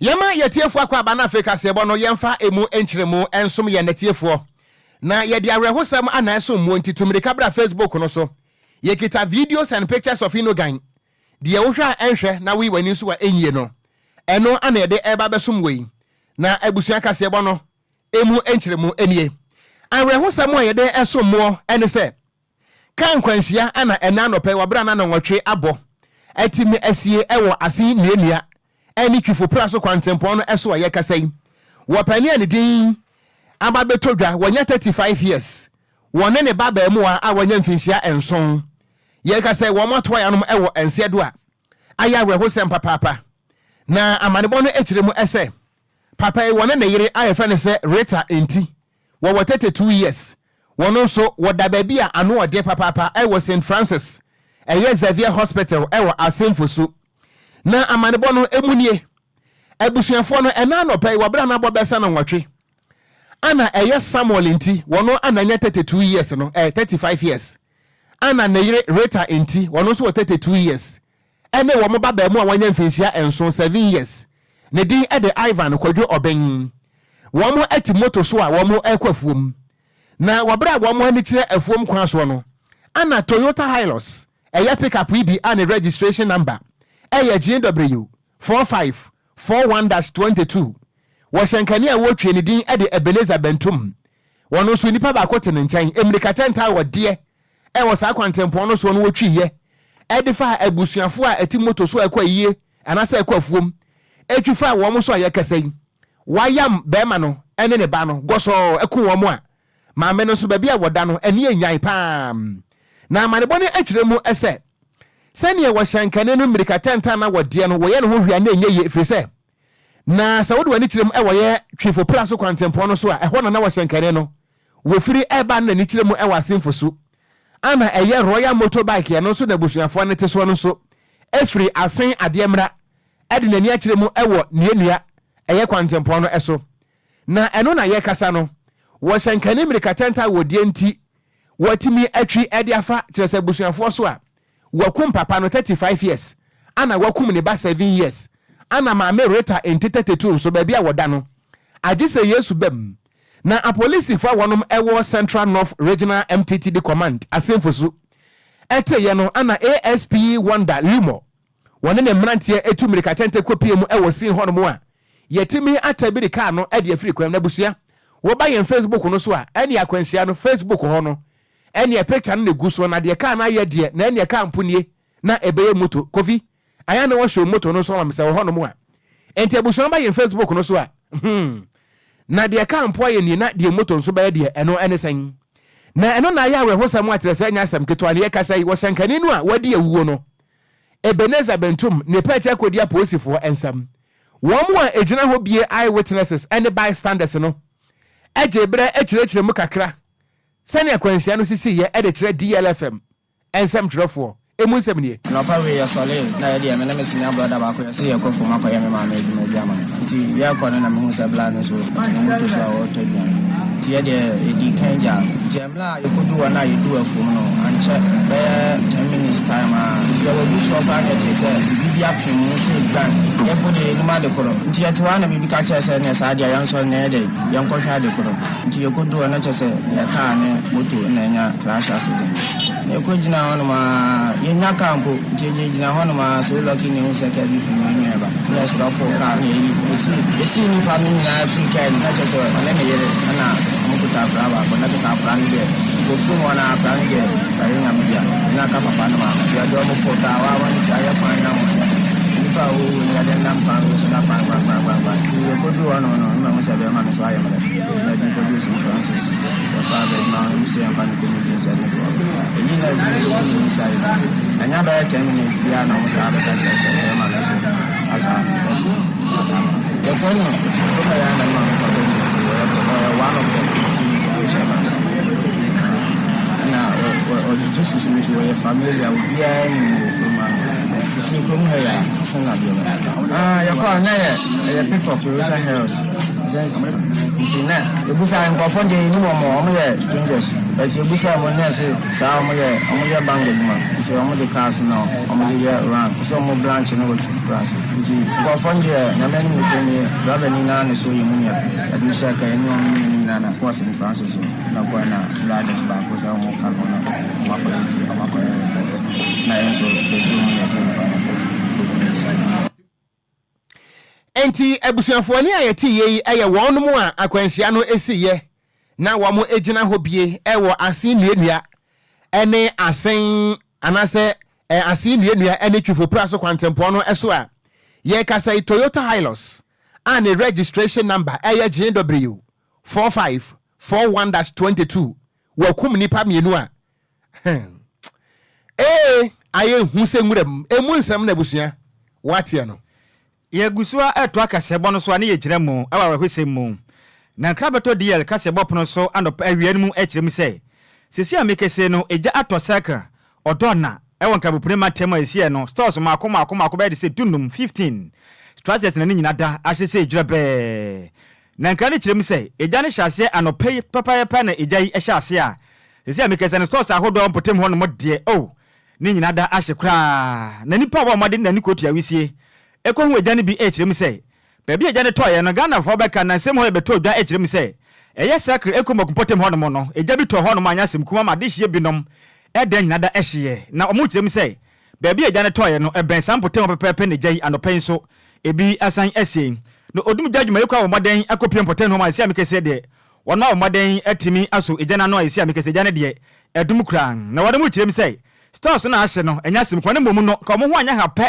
Yɛma yɛtiefoɔ akɔ aba no afei kaseɛbɔ no yɛmfa ɛmu nkyerɛmu nsom yɛn atiefoɔ. Na yɛde awerɛhosɛm ana ɛsom muo nti tu mmirika bra Facebook no so. Yɛkita videos and pictures of Inogan. Deɛ wohwɛ a ɛnhwɛ na woyi w'ani nso a ɛnyie no, ɛno ana yɛde ɛreba abɛsom wei. Na abusua kaseɛbɔ no ɛmu nkyerɛmu nie. Awerɛhosɛm a yɛde ɛsom moɔ ɛne sɛ, kaa nkwanhyia ana ɛnɛ anɔpɛ wɔ berɛ a na nnɔnwɔtwe abɔ atumi asie ɛwɔ Asen Nnuannua ɛne Twifo Pra so kwantempɔn no ɛso a yɛkasa yi. Wɔ panin a ne din aba bɛtɔ dwa, wɔnya 35 years, wɔne ne ba baamuwa a wɔnya mfinhyia 7. Yɛkasa wɔn atoa yanom ɛwɔ nseɛ do a ayɛ awerɛhosɛm papaapa. Na amanebɔ no akyerɛ mu ɛsɛ papa yi wɔne ne yere a yɛfrɛ no sɛ Rita Nti, wɔwɔ 32 years. Wɔn nso wɔda baabi a ano ɔde papaapa ɛwɔ St Francis ɛyɛ Xavier Hospital ɛwɔ Asenfo so. Na amanebɔ no emu nie: abusuafoɔ no ɛna anɔpɛ yi wɔbrɛ anabɔ bɛsa na nwɔtwe ana ɛyɛ Samuel Nti, wɔn ana nyɛ 32 years no, 35 years, ana ne yere Rita Nti, wɔn nso wɔ 32 years, ɛne wɔn ba baamu a wɔnyɛ mfinhyia 7, 7 years, ne din ɛde Ivan Kwadwo Ɔbɛn. Wɔn ɛte moto so a wɔn ɛkɔ afuom. Na wɔbrɛ a wɔn ani kyerɛ afuom kwan soɔ no, ana Toyota Hilux ɛyɛ pickup yi bi a ne registration number ɛyɛ GW 4541-22, wɔhyɛ nkanea a wɔretwie, ne din ɛde Ebenezer Bentum, wɔn nso nipa baako te ne nkyɛn. Mmirika tɛnta a wɔdeɛ ɛwɔ saa kwantempɔn no soɔ no wɔtwiiɛ ɛde fa abusuafoɔ a ɛte moto so ɛkɔ ayie anaasɛ ɛkɔ afuom, ɛtwi fa wɔn so a yɛkasa yi, wayam bɛrima no ɛne ne ba no gɔsɔɔ ɛko wɔn a maame no nso baabi a wɔda no ɛne enyan paa. Na amanebɔ no akyerɛ mu ɛsɛ sɛnea wɔhyɛ nkane no mmirika tɛnta na wɔdeɛ no wɔyɛ ne ho hwea na ɛnyɛ yie, ɛfiri sɛ na sɛ wode w'ani kyerɛ mu ɛwɔ yɛ Twifo Pra so kwantempɔn no so a, ɛhɔ na na wɔhyɛ nkane no wɔfiri ɛba no n'ani kyerɛ mu ɛwɔ Asemfo so, ana ɛyɛ Royal Motorbike ɛno nso na abusuafoɔ no te soɔ no nso ɛfiri Asen Adeɛ Mmra ɛde n'ani akyerɛ mu ɛwɔ Nnuanua ɛyɛ kwantempɔn no ɛso. Na ɛno na yɛkasa no wɔhyɛ nkane mmirika tɛnta wɔ deɛ nti wɔatumi atwi ɛde afa kyerɛ sɛ abusuafoɔ so a wakum papa no 35 years, ana wakum ne ba 7 years, ana maame Rita Nti 32 nso baabi a wɔda no agye sɛ Yesu bɛm. Na apolisifoɔ a wɔnom ɛwɔ Central North Regional MTTD Command Asemfo so ɛteyɛ no, ana ASP Wonder Limo wɔne ne mmeranteɛ etu mmirika tɛntɛ kɔpie mu ɛwɔ scene hɔnom a yɛtumi atabiri kaa no ɛde afiri kwan. Na abusua, wɔba yɛn Facebook no so a, ɛne akwanhyia no Facebook hɔ no ɛne picture no na egu so. Na deɛ kaa no ayɛ deɛ na ɛne kaa mpo nie na ɛbɛyɛ moto. Kofi ayɛ na wɔhyɛ moto no so ama sɛ wɔ hɔnom a, nti abusua ba yɛn Facebook no so a, na deɛ kaa mpo ayɛ nie na deɛ moto nso bɛyɛ deɛ ɛno ɛne sɛn. Na ɛno na ayɛ awerɛhosɛm akyerɛ sɛ ɛnyɛ asɛm ketewa ne yɛkasa yi. Wɔhyɛ nkani no a wɔadi awuo no Ebenezer Bentum ne pɛkyɛ akɔdi apolisifoɔ nsɛm. Wɔn mu a ɛgyina hɔ bie, eye witnesses ne bystanders no, agye berɛ akyerɛkyerɛ mu kakra sɛnea akwanhyia no sisiiɛ ɛde kyerɛ DLFM nsɛmtwerɛfoɔ. Emu nsɛm nie. Anɔpa wei yɛsɔre na yɛdeɛ me ne me senior brother baako yɛsɛ yɛkɔ fam akɔyɛ me maame adwuma bi ama no. Nti yɛkɔ no na mehu sɛ bla no so ɔte ne moto so a wɔretɔ aduane, nti yɛdeɛ yɛdi kan gya no. Nti mmerɛ a yɛkɔdu hɔ no a yɛdu afuom no, ankyɛ bɛyɛ 10 minutes time a, nti yɛwɔ bi soɔ koraa na yɛte sɛ biribi bi apem mu sɛ dwan. Yɛpo deɛ yɛnim ade korɔ, nti yɛte hɔ a na biribi ka kyerɛ sɛ neɛ saa deɛ yɛnsɔre na yɛdɛ yɛnkɔhwɛ ade korɔ. Nti yɛkɔdu hɔ na kyerɛ sɛ yɛ kaa ne moto na ɛnya crash accident. Na yɛkɔgyina hɔnom a yɛnya kaa mpo, nti yɛgyinagyina hɔnom a, so lucky ne hu sɛ kaa bi firi mu anwia ba na yɛstop kaa na yɛyi yɛsi nnipa no nyinaa firi kaa no. Na kyerɛ sɛ ɔne ne yere ɛna ɔmo kuta akwaraa baako. Na kyerɛ sɛ akwaraa no deɛ nkɔfiri mu hɔ no, akwaraa no deɛ fɛre Nyame dea na aka papa no maame. Yɛde ɔmo fo kaa waa wɔn nti ayɛ kwan na mo nipa a wɔwɔ mu yɛde nam kwan no so na kwan kwan kwan kwan kwan. Nti yɛkɔduru hɔ no mma ho sɛ bɛrima no so ayɛ mmerɛ na yɛde kɔduru St Francis. Yɛfa bɛrima no sɛ yɛmfa no kɔmudi sɛ ne kɔ ɛyi na ɛdi kɔmudi inside ɛnya bɛyɛ 10 minutes biara na ɔmo saa bɛka kyerɛ sɛ bɛrima no so asa ɛfo aka no. Yɛfrɛ no kɔma yɛ ana ma papa nyina ɔyɛ one of the chairman na ɔgyegye susu nso ɔyɛ familiar, obiara nim wɔ kurom ano. Ɛfiri kurom ha yɛ a asen adeɛ no yɛkɔ a na yɛ ɛyɛ pick up Toyota Hilux. Nti na yɛbusa nkurɔfoɔ deɛ yɛnim wɔn, wɔn yɛ strangers but yɛbusa wɔn na ɛsɛ saa wɔn yɛ wɔn yɛ bank adwuma nti wɔn de cars na wɔn de yɛ run sɛ wɔn branch no wɔ Twifo Praso. Nti nkurɔfoɔ no deɛ Nyame anim nokorɛ nie, driver ni naa ne so yɛ mu nua yɛde no hyɛɛ car yɛne wɔn mmienu nyinaa na kɔɔ St. Francis na kɔɛ na riders baako sɛ wɔn ka ho na wɔn akɔyɛ wɔn akɔyɛ report na yɛn nso yɛsuro mu na yɛde nipa no kɔ police side. Enti abusuafoɔ nne a yɛteeɛ yi yɛ wɔnom a akwanhyia no siiɛ na wɔgyina hɔ bie wɔ asen nnuannua ne asen anaasɛ asen nnuannua ne Twifo-Pra so kwantempɔn no so a yɛrekasa yi Toyota Hilux a ne registration number yɛ GW 4541-22 wɔakum nnipa mmienu a hmm ee ayɛ hu sɛ nwura mu emu nsɛm na abusua woateɛ no. Yɛgu so ara retoa kaseɛbɔ no so a ne yɛgyina mu wɔ awerɛhosɛm mu. Na Nkrabɛtɔ DL kaseɛbɔ pono so anɔpa awia no mu kyerɛ mu sɛ, Seesei a merekasa yi no, egya atɔ Circle, Ɔdɔ na, ɛwɔ Nkrabopune mantam a ɛsiiɛ no, stores mmaako mmaako mmaako bɛyɛ te sɛ dunum, 15, structures na ne nyina da ahye sɛ dwerɛbɛɛ. Na nkra no kyerɛ mu sɛ, egya no hyɛɛ aseɛ anɔpa yi pɛpɛɛpɛ na egya yi hyɛɛ aseɛ a seesei a merekasa no stores ahodoɔ a ɛwɔ mpɔtam hɔ nom deɛ, oh, Ne nyinaa da ahye koraa. Na nnipa a wɔbɔ mmɔden de n'ani kɔtua wisie kɔhu agya no bi rekyerɛ mu sɛ, baabi a agya no tɔeɛ no, Ghanafoɔ bɛka nsɛm hɔ rebɛtɔ dwa rekyerɛ mu sɛ, ɛyɛ Circle Ecomog mpɔtam hɔnom no, egya bi tɔɔ hɔnom anyɛ asɛm kuma ma adehyeɛ binom dan nyinaa da hyeeɛ. Na wɔrekyerɛ mu sɛ, baabi a agya no tɔeɛ no, ɛbɛn saa mpɔtam hɔ pɛpɛɛpɛ na egya yi anɔpa yi nso ebi asan asie. Na odumgya adwumayɛkuo abɔ mmɔden akɔpue mpɔtam hɔ ma seesei a mekasa yi deɛ, Wɔn a wɔmmɔden atumi aso egya no ano a esi a mekasa egya no deɛ, ɛdum koraa. Na wɔde mo kyerɛ mu sɛ, stores no a ahye no, ɛnyɛ asɛm kuma, na mmom no, nka wɔn ho anyɛ ha pɛ.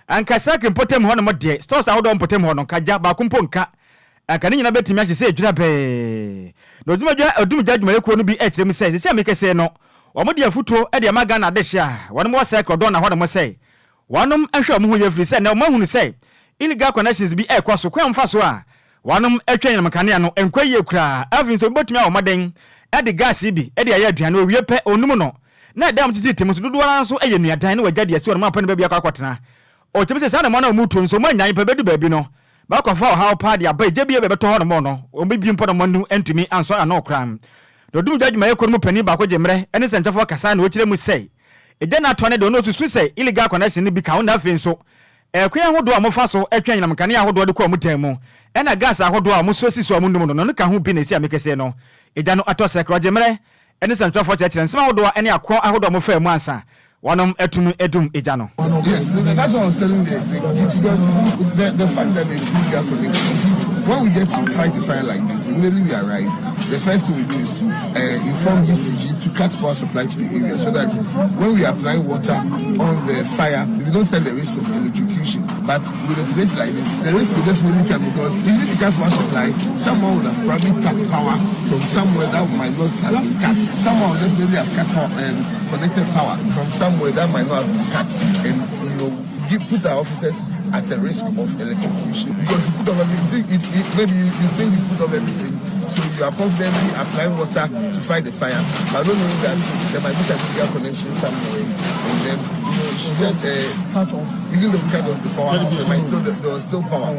Anka Circle mpɔtam hɔnom deɛ, stores ahodoɔ wɔ mpɔtam hɔ no, nka gya baako mpo nka. Anka ne nyinaa bɛtumi ahye sɛ edwira bɛɛ. Na odwumadwa, odumgya adwumayɛkuo no bi kyerɛ mu sɛ, seesei a mekasa yi no, wɔde afutuo de ama Ghana adehye a wɔnom wɔ Circle Dɔna hɔnom sɛ, Wɔnom nhwɛ wɔn ho yie ɛfiri sɛ nnɛ wɔn ahunu sɛ illegal connections bi ɛrekɔ so, kwan a wɔfa so a wɔnom twa anyinam nkanea no nkɔ yie koraa. Afei nso obi bɛtumi abɔ mmɔden de gas yi bi de ayɛ aduane, owie pɛ ɔnum no na ɛdan a wɔtete te mu nso dodoɔ no ara nso yɛ nnuadan na wɔagya de asi hɔ nom apɛ no baabi akɔ akɔtena. Ɔtumi sɛ saa na wɔn a wɔretuo nso wɔn annyae pɛ bɛdu baabi no bɛkɔfa ɔhaw paa de aba egya bi a bɛbɛtɔ hɔ nom no wɔn bɛbie mpo na wɔn anu antumi ansɔ ano koraa. Na odumgya adwumayɛkuo no mu panin baako gye mmerɛ ne nsɛntwerɛfoɔ kasa na ɔkyerɛ mu sɛ Egya no atɔ ne de, ɔno osusu sɛ illegal connection no bi ka ho na afei nso ɛkwan ahodoɔ a wɔfa so twe anyinam nkanea ahodoɔ de kɔ wɔn dan mu ɛna gas ahodoɔ a wɔsɔ si so a wɔnum no no, ɛno ka ho bi na esi a mekɛseɛ no. Egya no atɔ sɛ korɔgye mmerɛ ne sɛntwerɛfoɔ kyerɛkyerɛ nsɛm ahodoɔ ne akoɔ ahodoɔ a wɔfaa mu ansa wɔnom atumi adum egya no. Yes, that's what I was telling the, the because the, the fact that there's illegal connection, you see, when we get to fight a fire like this, immediately we arrive, the first thing we do is to inform ECG to cut power supply to the area so that when we apply water on the fire, we don't stand the risk of electrocution. But with a place like this, the risk will definitely come because even if you cut power supply, someone would have probably tapped power from somewhere that might not have been cut. Someone would definitely have cut power, connected power from somewhere that might not have been cut, and give, put our officers at a risk of electrocution because you put off everything. Maybe you think you put off everything, so you are confidently applying water to fight the fire, but don't know that there might be some illegal connection somewhere. And then she said, even though we cut off the power, there was still power.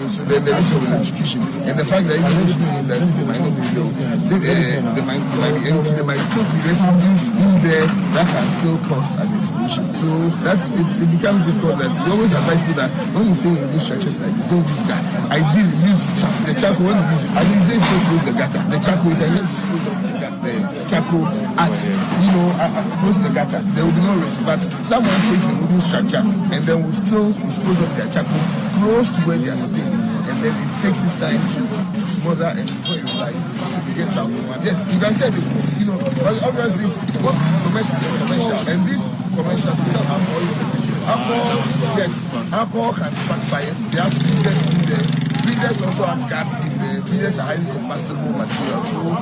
So then the risk of electrocution and the fact that even if she's saying that they might not be real, they might be empty, there might still be residues in there that can still cause an explosion. So that's it, it becomes difficult that we always advise people that when you stay in these structures like this, don't use gas. Ideally, use charcoal. The charcoal, when you use it, at least they still close the gutter. The charcoal, you can just dispose of the charcoal at close to the gutter. There will be no risk. But someone stays in a wooden structure and then will still dispose of their charcoal close to where they are staying. And then it takes its time to smother, and before you realize, it gets out. Yes, you can say that, but obviously it's both domestic and commercial. And this commercial, they sell alcohol. Alcohol, yes, alcohol can spark fires. They have freezers in there. Freezers also have gas in there. Freezers are highly combustible material. So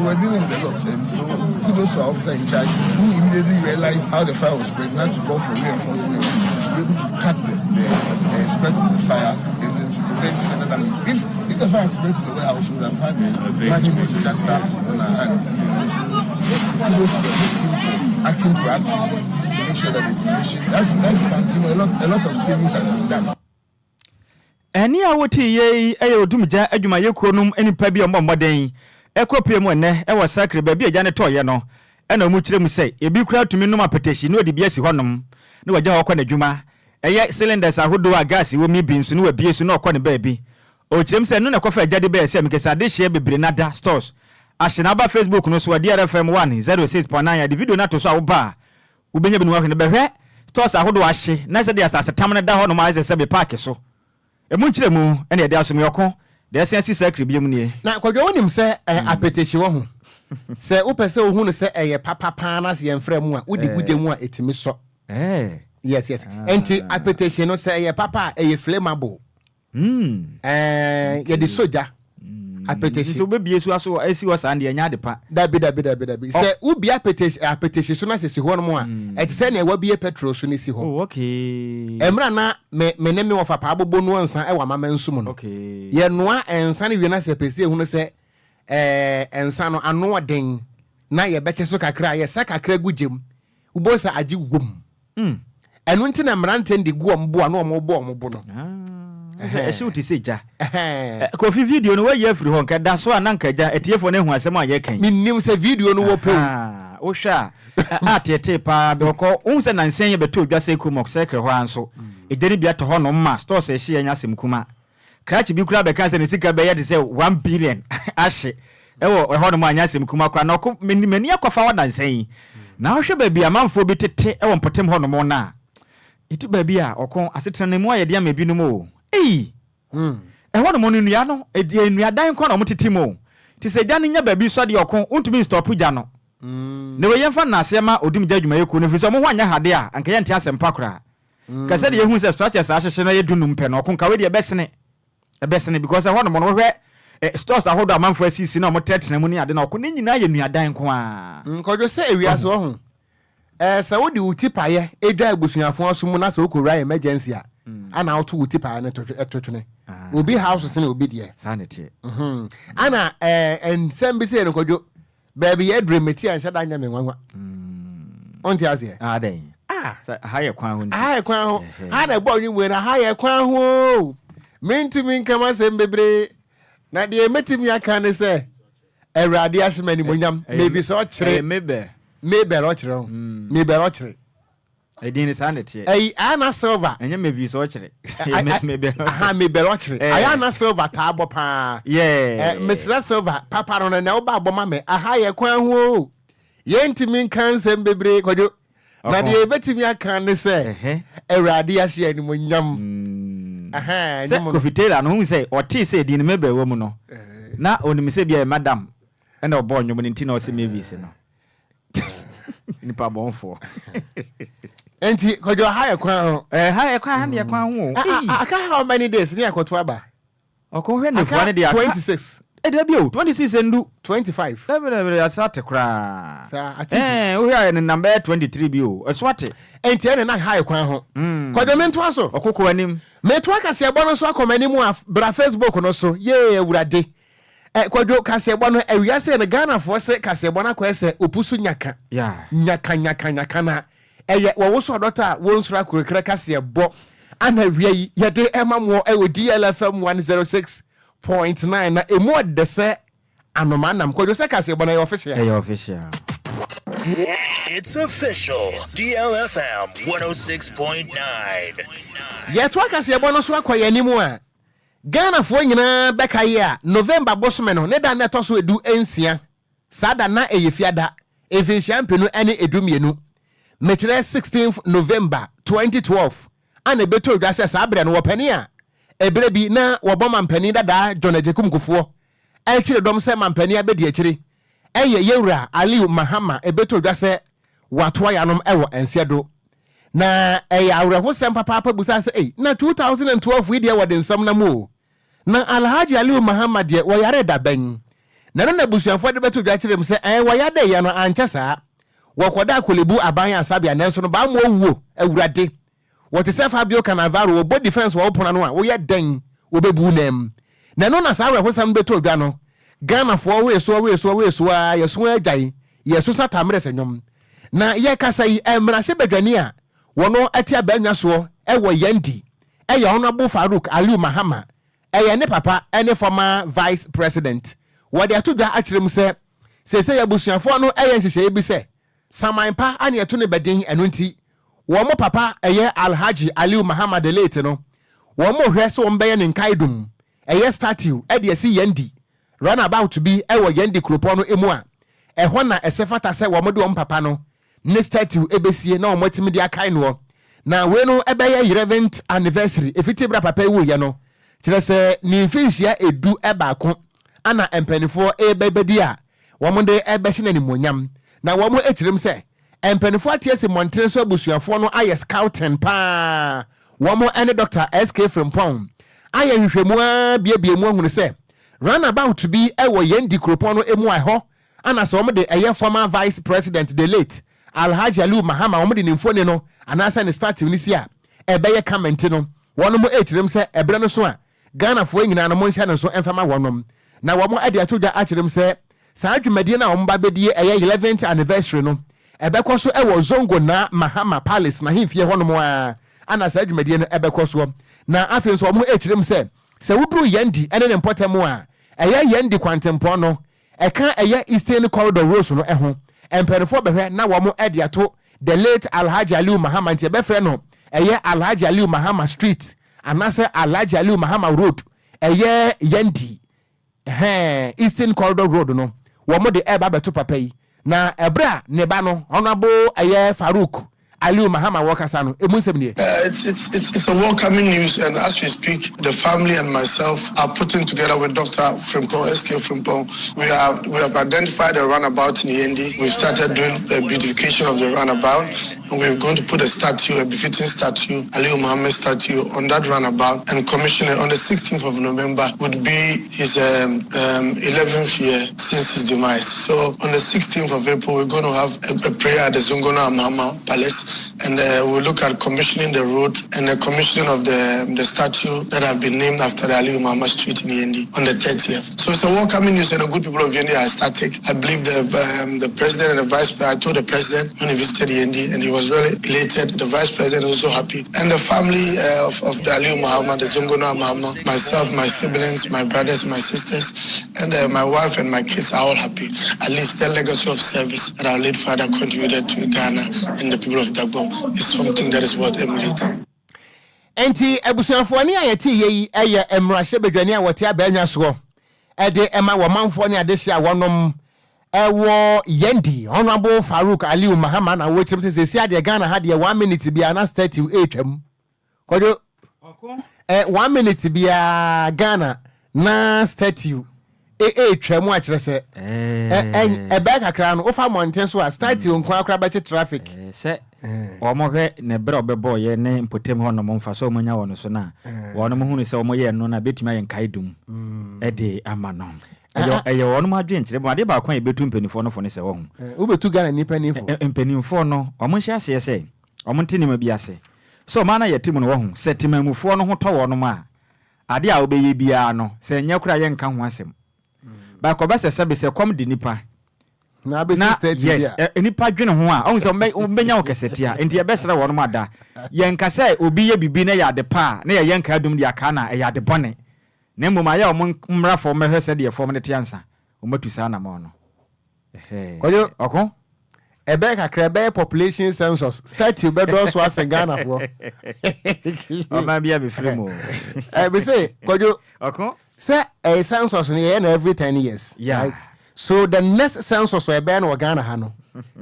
we're dealing with a lot. And so kudos to our officer in charge who immediately realized how the fire was spread, not to call for reinforcement, to be able to cut the spread of the fire and then to prevent further damage. If the fire spread to the warehouse, we would have had a much more disaster on our hand. So kudos to the team for acting proactively to make sure that the situation, that's a lot of savings has been done. Ɛnne a wotee yi yɛ odumgya adwumayɛkuo nom nnipa bi a wɔbɔ mmɔden kɔpue mu ɛnnɛ wɔ Sakre baabi a gya no tɔeɛ no na wɔkyerɛ mu sɛ ebi koraa tumi nom apɛtɛhyi na ɔde bi asi hɔnom na wagya hɔ kɔ n'adwuma. Ɛyɛ cylinders ahodoɔ a gas wɔ mu yi bi nso na wabue so na ɔkɔ ne baabi. Ɔkyerɛ mu sɛ ɛno na ɛkɔfa gya de bɛyɛ sɛ mekasa adehyeɛ bebree no ada stores ahye na aba Facebook no so a DRFM 106.9 yɛde video no ato so a woba a Wobɛnya bi na woahwɛ no. Bɛhwɛ stores ahodoɔ ahye na sɛdeɛ asasetam no da hɔ nom ayɛ sɛ sɛbe paake so. Ɛmu nkyerɛmu ne ɛde asomyɛ ɔko deɛ ɛsan si sakre biom nie. Na Kwadwo wonim sɛ ɛyɛ apetehye wahu. Sɛ wopɛ sɛ wohu no sɛ ɛyɛ papa paa na sɛ yɛmfra mu a wode gu gya mu a ɛtumi sɔ. Yes yes. Nti apetehye no sɛ ɛyɛ papa a ɛyɛ flammable. Ɛɛ yɛde sɔ gya apetehye. Nti wobɛbie so aso asi hɔ saa deɛ ɛnyɛ ade pa. Dabi dabi dabi dabi sɛ wobie apetehye apetehye so na sɛ si hɔ nom a ɛte sɛ nea wabie petrol so no si hɔ. Oh okay. Mmerɛ na me me ne me wɔfa paa bobo noa nsa wɔ amama nsu mu no. Okay. Yɛnoa nsa no wie na sɛ yɛpɛ sɛ yɛhunu sɛ ɛɛ nsa no ano ɔden na yɛbɛte so kakra a yɛsa kakra gu gya mu wobɛhu sɛ agye wom. Ɛno nti na mmeranteɛ no de gu wɔn bo a na wɔrebɔ wɔn bo no. Ah, ɛhyew te sɛ gya. Kofi video no wayi afiri hɔ nka da so a na nka gya atiefoɔ no ahu asɛm a yɛka yi. Mennim sɛ video no wɔ pɛ o. Wohwɛ a ateetee paa bɛ ɔkɔ wohu sɛ nansa yi yɛbɛtɔ dwa sɛ Kumok Circle hɔ ara nso egya no bi atɔ hɔ nom ma stores a ɛhye yɛ nyɛ asɛm kuma. Krakye bi koraa bɛkaa sɛ ne sika bɛyɛ te sɛ 1 billion ahye wɔ ɛhɔnom a anyɛ asɛm kumaa koraa. Na ɔko, m'ani akɔfa hɔ nnansa yi. Na wohwɛ baabi a amanfoɔ bi tete wɔ mpɔtam hɔnom no a, ɛdu baabi a ɔko, asetena no emu ayɛ den ama ebinom o. Ei! Ɛhɔnom no nnua no, ɛyɛ nnuadan nko ara na wɔtete mu o. Nti sɛ gya no nya baabi sɔ deɛ ɔko, wontumi nstɔpo gya no. Na wei yɛmfa nnaaseɛ ma Odum Gya Adwumayɛkuo no, ɛfiri sɛ wɔn ho anyɛ ha deɛ a, anka yɛnte asɛmpa koraa. Nka sɛdeɛ yɛhu sɛ structures a ahyehye no yɛ dunum pɛ no, ɔko nka wei deɛ ɛbɛsene, ɛbɛsene because ɛhɔ nom no wohwɛ eh, stores ahodoɔ a amanfoɔ asisi na wɔtenatena mu ne ade na ɔko ne nyinaa yɛ nnuadan nko ara. Kwadwo sɛ ewiase wɔ ho eh, sɛ wode wo ti paeɛ dwa abusuafo aso mu na sɛ wokɔwura emergency a ana woto wo ti paeɛ no to to twene. Obi house sene obi deɛ. Saa na ɛteɛ. Ana eh, nsɛm bi sei no Kwadwo, Baabi yɛ dure meti a nhyɛ da nyɛ me nwanwa. Wonte aseɛ? Ah, dɛn? Ah. Sɛ aha yɛ kwan ho nti. Aha yɛ kwan ho. Ha na ɛbɔ nnwom wei no, aha yɛ kwan ho o. Mentumi nka m'asɛm bebree. Na deɛ mɛtumi aka ne sɛ, Awurade ahyɛ me animuonyam. Maybe sɛ ɔkyere. Ɛyɛ Mabel. Mabel ɔkyerɛ ho. Mabel ɔkyere. Edin no saa na ɛteɛ. Ɛyi Ayana Silver. Ɛnyɛ Mavis ɔkyere. Ɛyɛ Mabel ɔkyere. Aha Mabel ɔkyere. Ayana Silver taa bɔ paa. Yeah. Mesrɛ Silver papa no no na woba abɔ ma me. Aha yɛ kwan ho o. Yɛntumi nka nsɛm bebree Kwadwo. Na deɛ yɛbɛtumi aka ne sɛ Awurade ahyɛ animuonyam. Aha, Sɛ Kofi Taylor no, wohu sɛ ɔtee sɛ edin no Mabel wɔ mu no, na onim sɛ ebia ɛyɛ madam ɛna ɔbɔɔ nnwom no nti na ɔse Mavis no. Nipa bɔnfoɔ. Nti Kwadwo ha yɛ kwan ho. Ɛɛ ha yɛ kwan ha ne yɛ kwan ho o. Aka how many days ne akɔto aba? Ɔkɔ hwɛ nefua ne deɛ aka. 26. Ɛda bi o 26 ndu. 25. Dabi dabi ɛso ate koraa. Saa ate. Ɛɛ wohwɛ a ɛnenam bɛyɛ 23 bi o ɛso ate. Nti ɛne na ha yɛ kwan ho. Kwadwo mentoa so. Ɔkoko anim. Metoa kaseɛbɔ no so akɔ m'anim a bra Facebook no so yee awurade. Eh Kwadwo kaseɛbɔ no awia sei no Ghanafoɔ se kaseɛbɔ no akɔyɛ sɛ opu so nyaka nyaka nyaka nyaka na ɛyɛ wɔwoso ɔdɔtɔ a wɔnsuro akorekorɛ kaseɛbɔ ana awia yi yɛde ɛma moɔ ɛwɔ DLFM 106.9 na ɛmu ɔdɛ sɛ anoma nam. Kwadwo sɛ kaseɛbɔ no ɛyɛ official. Ɛyɛ official. It's official. DLFM 106.9. Yɛtoa kaseɛbɔ no so akɔ yɛn anim a, Ghanafoɔ nyinaa bɛkae a November bosome no ne da na ɛtɔ so edu nsia, saa da na ɛyɛ Fiada, mfinhyia mpenu ne edu mmienu, mekyerɛ sixteenth November 2012, a na ɛbɛtoo dwa sɛ saa berɛ no wɔpɛne a ɛberɛ bi na wɔbɔ mampanin dadaa John Agyekum Kufuor akyire dɔm sɛ mampanin abɛdiakyire ɛyɛ Yɛwura Aliu Mahama ɛbɛtoo dwa sɛ watoa yanom wɔ nseɛ do. Na ɛyɛ awerɛhosɛm papaapa busaa sɛ, Ei, na 2012 yi deɛ wɔde nsɛm nam o. Na Alhaji Aliu Mahama deɛ wɔyaree da bɛn? Na ɛno na abusuafoɔ de bɛto dwa kyerɛɛ mu sɛ, ɛɛ, wɔyadeeɛ no ankyɛ saa. Wɔkɔdaa Korle-Bu aban asabea nanso no bammɔ wuo, Awurade! Wɔte sɛ Fabio Cannavaro, wɔbɔ defence wɔ wo pono ano a, woyɛ dɛn wɔbɛbu wo nam? Na ɛno na saa awerɛhosɛm no bɛtoo dwa no, Ghanafoɔ weesoɔ weesoɔ weesoɔ ara, yɛso ara gyae, yɛso sa Tamires nnwom. Na yɛrekasa yi, mmarahyɛbadwani a wɔno te abannwa soɔ wɔ Yendi yɛ Honourable Farouk Aliu Mahama, ɛyɛ ne papa ne former Vice President. Wɔde ato dwa akyerɛ mu sɛ seesei abusuafoɔ no yɛ nhyehyɛeɛ bi sɛ saman pa ne ɛto no bɛden, ɛno nti wɔn papa ɛyɛ Alhaji Aliu Mahama the late no, wɔrehwɛ sɛ wɔbɛyɛ ne nkaedum, ɛyɛ statue, de asi Yendi runabout bi wɔ Yendi kuropɔn no mu a ɛhɔ na ɛsɛ fata sɛ wɔde wɔn papa no ne statue bɛsie na wɔatumi de akae noɔ. Na wei no bɛyɛ Yereventh anniversary ɛfiti berɛ a papa yi wuiɛ no, kyerɛ sɛ ne mfinhyia edu baako ana mpaninfoɔ rebɛdi a wɔde rebɛhyɛ no animuonyam. Na wɔkyerɛ mu sɛ mpaninfoɔ ate asi mmɔntene so abusuafoɔ no ayɛ scouting pa ara, wɔn ne Dɔkta SK Frimpong ayɛ nhwehwɛmu ara biabia mu ahunu sɛ runabout bi wɔ Yendi kuropɔn no mu a ɛhɔ ana sɛ wɔde ɛyɛ former vice president the late Alhaji Aliu Mahama wɔde ne mfoni no anaasɛ ne statue no si a ɛbɛyɛ kama nti no wɔnom rekyerɛ mu sɛ ɛberɛ no so a Ghanafoɔ nyinaa no monhyɛ no nso mfa ma wɔnom na wɔn de ato dwa akyerɛ mu sɛ saa dwumadie no a wɔn ba bɛdie ɛyɛ 11th anniversary no ɛbɛkɔ so wɔ Zongo Naa Mahama Palace n'ahemfie hɔnom ara ana saa dwumadie no ɛbɛkɔ soɔ. Na afei nso wɔn rekyerɛ mu sɛ sɛ woduru Yendi ne ne mpɔtam a ɛyɛ Yendi kwantempɔn no ɛka ɛyɛ Eastern Corridor Roads no ho mpaninfoɔ bɛhwɛ na wɔn de ato the late Alhaji Aliu Mahama nti yɛbɛfrɛ no ɛyɛ Alhaji Aliu Mahama Street anaasɛ Alhaji Aliu Mahama Road ɛyɛ Yendi ɛhɛn Eastern Corridor Road no wɔn de ɛreba abɛto papa yi na ɛberɛ a ne ba no Honourable ɛyɛ Farouk Aliu Mahama wɔkasa no emu nsɛm nie. It's it's it's it's a welcoming news and as we speak the family and myself are putting together with Doctor Frimpong SK Frimpong we are we have identified a runabout in Yendi we've started doing the beautification of the runabout and we're going to put a statue a befitting statue Aliu Mohammed statue on that runabout and commission it on the 16th of November would be his um, um, 11th year since his demise. So on the 16th of April, we're going to have a, a prayer at the Zungona Amama Palace, and uh, we'll look at commissioning the road and the commissioning of the, the statue that have been named after the Ali Umama Street in Yendi on the 30th. So it's a welcoming news, and the good people of Yendi are ecstatic. I believe the um, the president and the vice president, I told the president when he visited Yendi, and he was really elated. The vice president was also happy. And the family uh, of, of the Aliu Mahama, the Zungona Mahama, myself, my siblings, my brothers, my sisters, and uh, my wife and my kids are all happy. At least the legacy of service that our late father contributed to Ghana and the people of Dagbon is something that is worth emulating. Enti abusuafoɔ nne a yɛte yɛ yi yɛ mmarahyɛbadwani a wɔte abannwa soɔ de ma wɔ manfoɔ ne adehye a wɔnom wɔ Yendi, Honourable Farouk Aliu Mahama na wɔkyerɛm sɛ seesei adeɛ Ghana ha deɛ one minute biara na statue ɛretwam. Kwadwo, eh, one minute biara Ghana na statue ɛretwa mu akyerɛ sɛ ɛbɛyɛ kakra no wofa mmɔnten so a statue mm. nko akora bɛkye traffic. Sɛ wɔhwɛ ne berɛ a wɔbɛbɔɔyɛ ne mpɔtam hɔ nom mfasoɔ a wɔanya wɔ no so no a, wɔnom hunu sɛ wɔyɛɛ no no a bɛtumi ayɛ nkaedum mm. de ama no. Ɛyɛ ɛyɛ wɔnom adwenkyerɛ mu adeɛ baako a yɛbɛtu mpanimfoɔ no fo ne sɛ wɔho. Wobɛtu Ghana nnipa ni fo. Mpanimfoɔ no wɔn nhyɛ aseɛ sɛ wɔn nte nneɛma bi ase. Sɛ ɔman no a yɛte mu no wɔho sɛ temanmufoɔ no ho tɔ wɔnom a adeɛ a wobɛyɛ biara no sɛ ɛnyɛ koraa yɛnka ho asɛm. But kɔba sɛ sɛbe sɛ kɔm de nipa Na abɛsi na statue bi yes a. ɛ nipa dwene ho a ɔhu sɛ wɔbɛ wɔbɛnya wo kɛsɛtia nti yɛbɛsrɛ wɔnom ada. Yɛnka sɛ obi yɛ biribi na ɛyɛ ade pa a na yɛyɛ nkaadum de akaa no a ɛyɛ ade bɔne na mmom ayɛ a wɔn mmra fam mmɛhwɛ sɛdeɛ fam no te ansa wɔatu saa anamɔn no. Ɛhɛɛ. Kwadwo, Ɔko? ɛbɛyɛ kakra ɛbɛyɛ population census statue bɛdɔɔso asen Ghanafoɔ. Ɔman bi a mefiri mu o. Ɛ mese Kwadwo, Ɔko? sɛ ɛyɛ census no yɛyɛ no every ten years Yeah. right so the next census a ɛbɛyɛ no wɔ Ghana ha no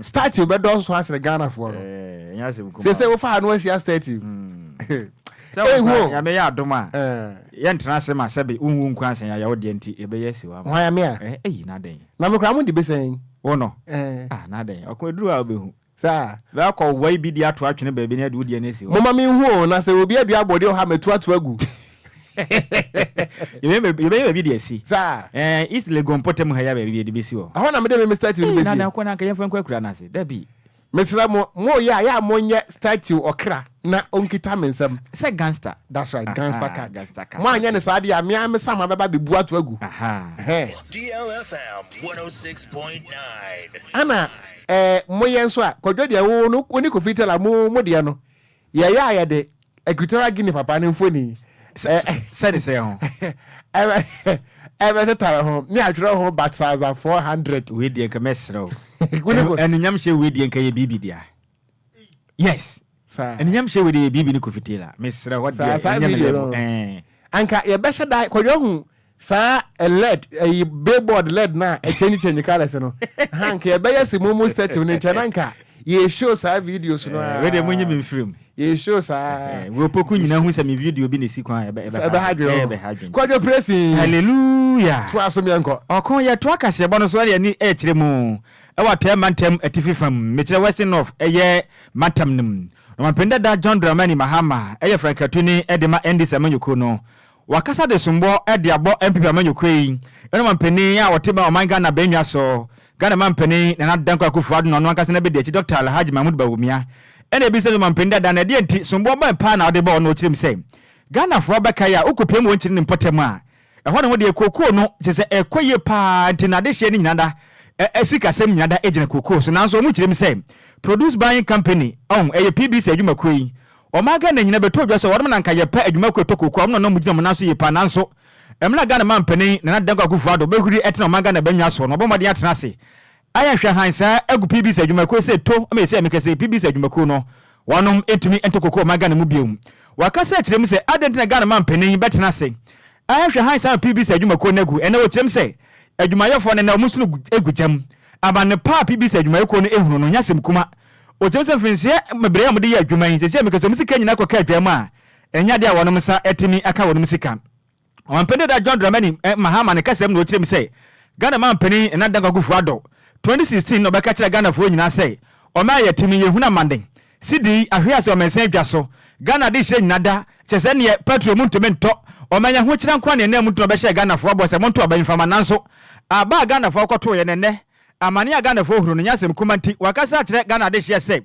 statue bɛdɔɔso asene Ghanafoɔ no. Ɛɛ, ɛnyɛ asɛm kumaa. Sese wofa ha no ahyia statue. Sɛ wo Ehu nkwa o. Nyame yɛ adom a, Eh. yɛntena ase ma sɛbe wonwu nkwa ansa yɛayɛ wo deɛ nti yɛbɛyɛ asi hɔ ama. Hwan me a? Eh, eyi na dɛn? Na me koraa mo de bɛsɛn. Wo no? Eh. Ah, na dɛn? Ɔko aduru a wobɛhu. Saa. Bɛakɔ wae bi de ato atwene baabi na yɛde wo deɛ no asi hɔ. Momma menhu o, na sɛ obi adua abɔdeɛ wɔ hɔ a matu ato agu. Yɛbɛyɛ baabi de asi. Saa. Eh, East Legon mpɔtam ha yi a baabi yɛde bɛsi hɔ. Ɛhɔ na mede me me statue no Ei, na bɛsie. dɛn kɔ na anka yɛmfa nkɔ akura no ase. Dabi. Mesrɛ mo, moyɛ a, yɛ a monyɛ statue ɔkra na ɔnkita me nsam. Sɛ gangster. That's right, gangster cat. Gangster cat. Moanyɛ no saa deɛ a, me ara me sama bɛba abɛbu ato agu. Aha. Ɛhɛn. DLFM 106.9. Ana eh, moyɛ nso a, Kwadwo deɛ wo no, wo ne Kofi Taylor mo, mo deɛ no, yɛyɛ a yɛde. Equatorial Guinea papa no mfoni Sɛde sɛ ho. Ɛbɛtetare ho ne atwerɛ ho Batsaza 400. Wei deɛ nka mɛsrɛ wo. Anuonyam hyɛ wei deɛ nka yɛ biribi dea. Yes. Saa. Anuonyam hyɛ wei deɛ yɛ biribi ne Kofi Taylor. Mesrɛ wo Saa deɛ saa ɛnyɛ me video level. no. Ɛɛ. Anka yɛbɛhyɛ da kɔdwa hu saa led ɛyi billboard led na ɛkyɛnyi kyɛnyi colours no. Ha nka yɛbɛyɛ si mumu statue no nkyɛn na nka yɛ show saa videos no. Wei deɛ monyi me mfiri mu. Yɛ show saa. Wei opoku nyinaa hu sɛ me video bi na esi kwan a ɛbɛ Sɛ ɛbɛha adwene ɛbɛha adwene. Kwadwo Presi. Hallelujah. Toa so meɛnkɔ. Ɔko yɛtoa kaseɛbɔ no so ɛde ani ɛrekyerɛ mu ɛwɔ Atɔeɛ Mantam Atifi fam, mekyerɛ Western North ɛyɛ mantam no mu. Na Ɔmanpanin dada John Dramani Mahama ɛyɛ frankatuni ɛde ma NDC amanyɔkuo no. Wakasa de sombɔ de abɔ NPP amanyɔkuo yi ne ɔmanpanin a ɔte ɔman Ghana bannwa so, Ghana manpanin Nana Dankwa Akufo-Addo na ɔno ankasa n'abɛdi akyi Dɔkta Alhaji Mahmood Bawumia. Ɛna ɛbisa sɛ ɔmanpanin dada no ɛdeɛn nti sombɔ bɛn paa na ɔde bɔɔ no? Ɔkyerɛ mu sɛ Ghanafoɔ bɛkae a wokɔpiem wɔ nkyiri ne mpɔtam a ɛhɔ ne ho deɛ kookoo no kyerɛ sɛ ɛkɔ yie paa nti no adehyeɛ no nyina da ɛ sikasɛm nyina da gyina kookoo so nanso wɔn kyerɛ mu sɛ Produce Buying Company ɔn ɛyɛ PBC adwumakuo yi Ɔman Ghana nyina bɛtɔ dwa sɛ wɔnom na anka yɛpɛ adwumakuo ɛtɔ kookoo a wɔnom na na wɔgyina wɔn nan so yie paa nanso mmerɛ a Ghana manpanin Nana Dankwa Akufo Addo bɛhuri ɛtena ɔman Ghana bannwa soɔ no wɔbɔ mmɔden atena ase ayɛ nhwɛhan saa agu PBC adwumakuo sɛ to ma ɛsi a meka sɛ PBC adwumakuo no wɔnom ntumi ntɔ kookoo ɔman Ghana mu bio. Wakasa akyerɛ mu sɛ adɛn nti na Ghana manpanin bɛtena ase ayɛ nhwɛhan saa ma PBC adwumakuo no agu ɛnɛ wɔkyerɛ mu sɛ adwumayɛfoɔ no ɛnɛ wɔn nsono gu gya mu Amane pa a PBC adwumayɛkuo no hunu no nyɛ asɛm kuma. Ɔkyerɛ sɛ mfirinhyia bebree a wɔde yɛ adwuma yi, seesei a meka sɛ wɔn sika nyinaa kɔka adwaa mu a, ɛnyɛ adeɛ a wɔn nsa atumi aka wɔn sika. Ɔmampanin dada John Dramani Mahama ne kasa mu na ɔkyerɛ mu sɛ, Ghana mampanin Nana Dankwa Akufo-Addo, 2016 na ɔbɛka kyerɛɛ Ghanafoɔ nyinaa sɛ, ɔman a yɛte mu yi, yɛhunu amane. Sidi yi ahwe ase ɔmansin adwa so. Ghana adehyeɛ nyina da, kyerɛ sɛ neɛ petrol mu ntumi ntɔ. Ɔman yi ahokyerɛ nkoa na ɛnam mu nti na ɔbɛhyɛɛ Ghanafoɔ bɔ sɛ monto aba yi mfa ma nanso aba a Ghanafoɔ kɔtoeɛ no ɛnnɛ amane a Ghanafoɔ hunu no nyɛ asɛm kuma nti wakasa akyerɛ Ghana adehyeɛ sɛ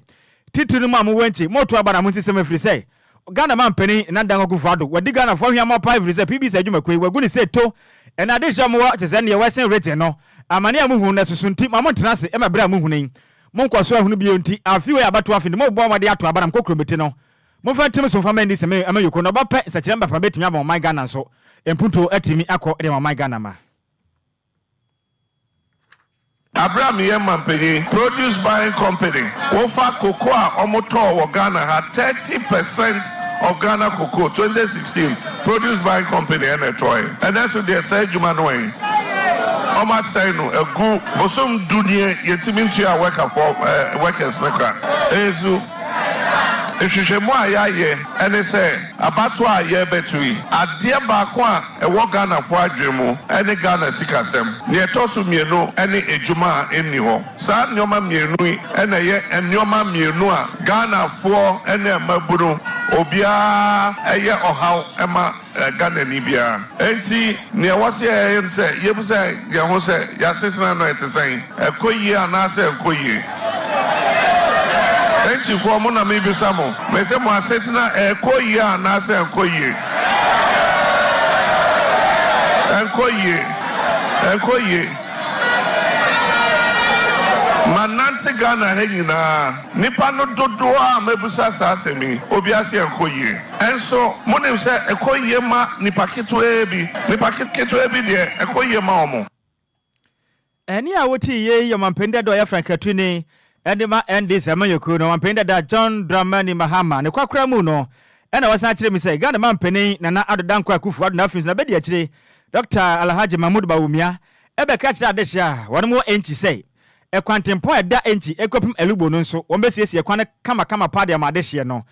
titiri no mo a mowɔ nkyi moto aba na monsisɛm ɛfiri sɛ Ghana manpanin Nana Dankwa Akufo Addo wadi Ghanafoɔ hweammɔ paa ɛfiri sɛ PBC adwumakuo yi wagu no sɛ to ɛnɛ adehyeɛ a mowɔ kyerɛ sɛ neɛ Western region no amane a mohunu no ɛsoso nti ma montena ase ma berɛ a mohunu yi Monkɔ so ahunu bio nti, afe wei abatoɔ afe nti mobɔ mmɔden ato aba na mokɔ kuromete no. Momfa ntim so mfa mma nni sɛ me amanyɔkuo no ɔba pɛ nsakyeraɛ mba pa bɛtumi ama ɔman Ghana nso mpuntuo atumi akɔ de ama ɔman Ghana mma. Aberɛ a meyɛ mampanyin, Produce Buying Company, wofa cocoa a wɔtɔɔ wɔ Ghana ha, 30 percent of Ghana cocoa, 2016, Produce Buying Company ɛna ɛtɔɔɛ. Ɛnɛ nso deɛ saa adwuma no ɛ? Wɔn asɛe no agu. Bosom du nie yɛntumi ntua worker foɔ ɛɛ workers no ka. Nso nhwehwɛmu a yɛayɛ ɛne sɛ abatoɔ a yɛrebɛto yi, adeɛ baako a ɛwɔ Ghanafoɔ adwene mu ɛne Ghana sikasɛm. Deɛ ɛtɔ so mmienu ɛne adwuma a ɛnni hɔ. Saa nneɛma mmienu yi na ɛyɛ nneɛma mmienu a Ghanafoɔ ne mmabunu obiara ɛyɛ ɔhaw ma Ghanani biara. Enti nea ɛwɔ sɛ yɛyɛ ne sɛ yɛbisa yɛn ho sɛ, yɛn asetena no ɛte sɛn? Ɛkɔ yie anaasɛ ɛnkɔ yie? Entifoɔ mo na mebisa mo, mese mo asetena ɛkɔ yie anaasɛ ɛnkɔ yie? Ɛnkɔ yie, ɛnkɔ yie. Manante Ghana ha nyinaa, nnipa no dodoɔ a mabisa saa asɛm yi, obiara se ɛnkɔ yie. Nso monim sɛ ɛkɔ yie ma nnipa ketewaa bi, nnipa ketewaa bi deɛ ɛkɔ yie ma wɔn. Ɛnne a wotee yei yɛ Ɔmanpanin dada a ɔyɛ frankatuni de ma NDC amanyɔkuo no, Ɔmanpanin dada John Dramani Mahama. Ne kwakora mu no, ɛna wɔsan kyerɛ mu sɛ Ghana manpanin Nana Addo Dankwa Akufo Addo na afei nso n'abadiakyire Dɔkta Alhaji Mahmood Bawumia bɛka kyerɛɛ adehye a wɔnom wɔ Enchi sɛ ɛkwantempɔn a ɛda Enchi kɔpem Elugbo no nso wɔbɛsiesie kwan no kamakama paa de ama adehyeɛ no.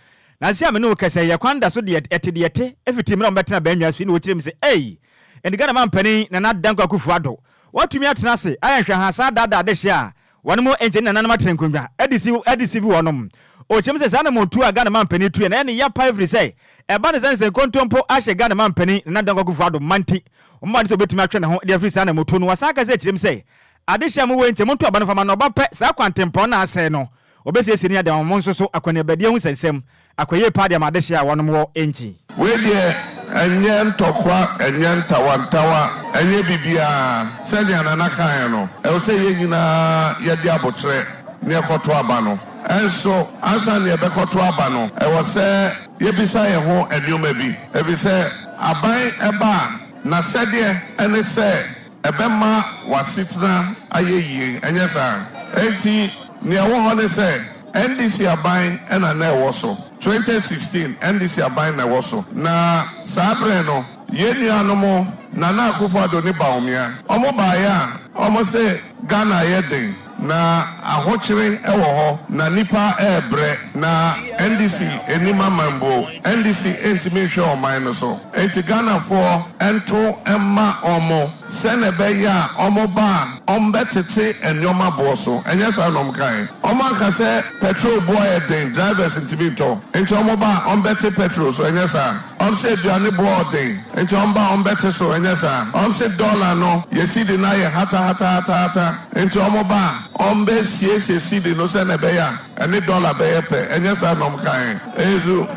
Nanse a me ne wo kasa yi, ɛkwan da so deɛ ɛte deɛ ɛte fiti mmerɛ a wɔbɛtena Bannwa so yi na wɔkyerɛ mu sɛ ei, ɛnde Ghana manpanin Nana Dankwa Akufo Addo Wɔatumi atena ase ayɛ nhwɛhasa adaadaa adehye a wɔnom nkyɛ ne nananom atena nkonnwa de si de sivi wɔnom. Ɔkyerɛ mu sɛ saa anammɔntuo a Ghana manpanin tuiɛ no ɛyɛ ne ya paa ɛfiri sɛ ɛba no saa ne sɛ nkontompo ahyɛ Ghana manpanin Nana Dankwa Akufo-Addo ma nti ɔmmɔ ade sɛ ɔbɛtumi atwe ne ho de afiri saa anammɔtuo no. Wasan akasa akyerɛ mu sɛ adehye a mowɔ yi nkyɛ monto aba no mfa ma no ɔba pɛ saa kwantempɔn no a asɛe no Wɔbɛsiesie ne de ama mo nso so akɔneabadie ho nsɛnsɛm, akɔyie paa de ama adehyeɛ a wɔnom wɔ nkyi. Wei deɛ ɛnyɛ ntɔkwa, ɛnyɛ ntawantawa, ɛnyɛ biribiara. Sɛnea Nana kaeɛ no, ɛwɔ sɛ yɛn nyinaa yɛde aboterɛ na yɛkɔto aba no. Nso ansa na yɛbɛkɔto aba no, ɛwɔ sɛ. yɛbisa yɛn ho nneɛma bi, efisɛ aban ba a, n'asɛdeɛ ne sɛ ɛbɛma w'asetena ayɛ yie, ɛnyɛ saa? Enti nea ɛwɔ hɔ ne sɛ, NDC aban na na ɛwɔ so. 2016, NDC aban na ɛwɔ so. Na saa berɛ no, yɛn nuanom Nana Akufo-Addo ne Bawumia, wɔbaeɛ a, wɔse Ghana ayɛ den. Na ahokyere wɔ hɔ, na nnipa rebrɛ, na NDC nnim amambuo. NDC ntumi nhwɛ ɔman no so. Enti Ghanafoɔ nto mma wɔn sɛdeɛ ɛbɛyɛ a wɔba a wɔbɛtete nneɛma boɔ so. Ɛnyɛ saa na wɔkaeɛ? Wɔanka sɛ petrol boɔ yɛ den, drivers ntumi ntɔ, enti wɔba a wɔbɛte petrol so. Ɛnyɛ saa? Ɔm se aduane boɔ ɔden nti ɔm ba a ɔm bɛte so ɛnyɛ saa? Ɔm se dollar no yɛ cedi no ayɛ hatahatahataha nti ɔmo ba a ɔm bɛ siesie cedi no sɛnea ɛbɛyɛ a ɛne dollar bɛyɛ pɛ ɛnyɛ saa na ɔm kaeɛ? Ezu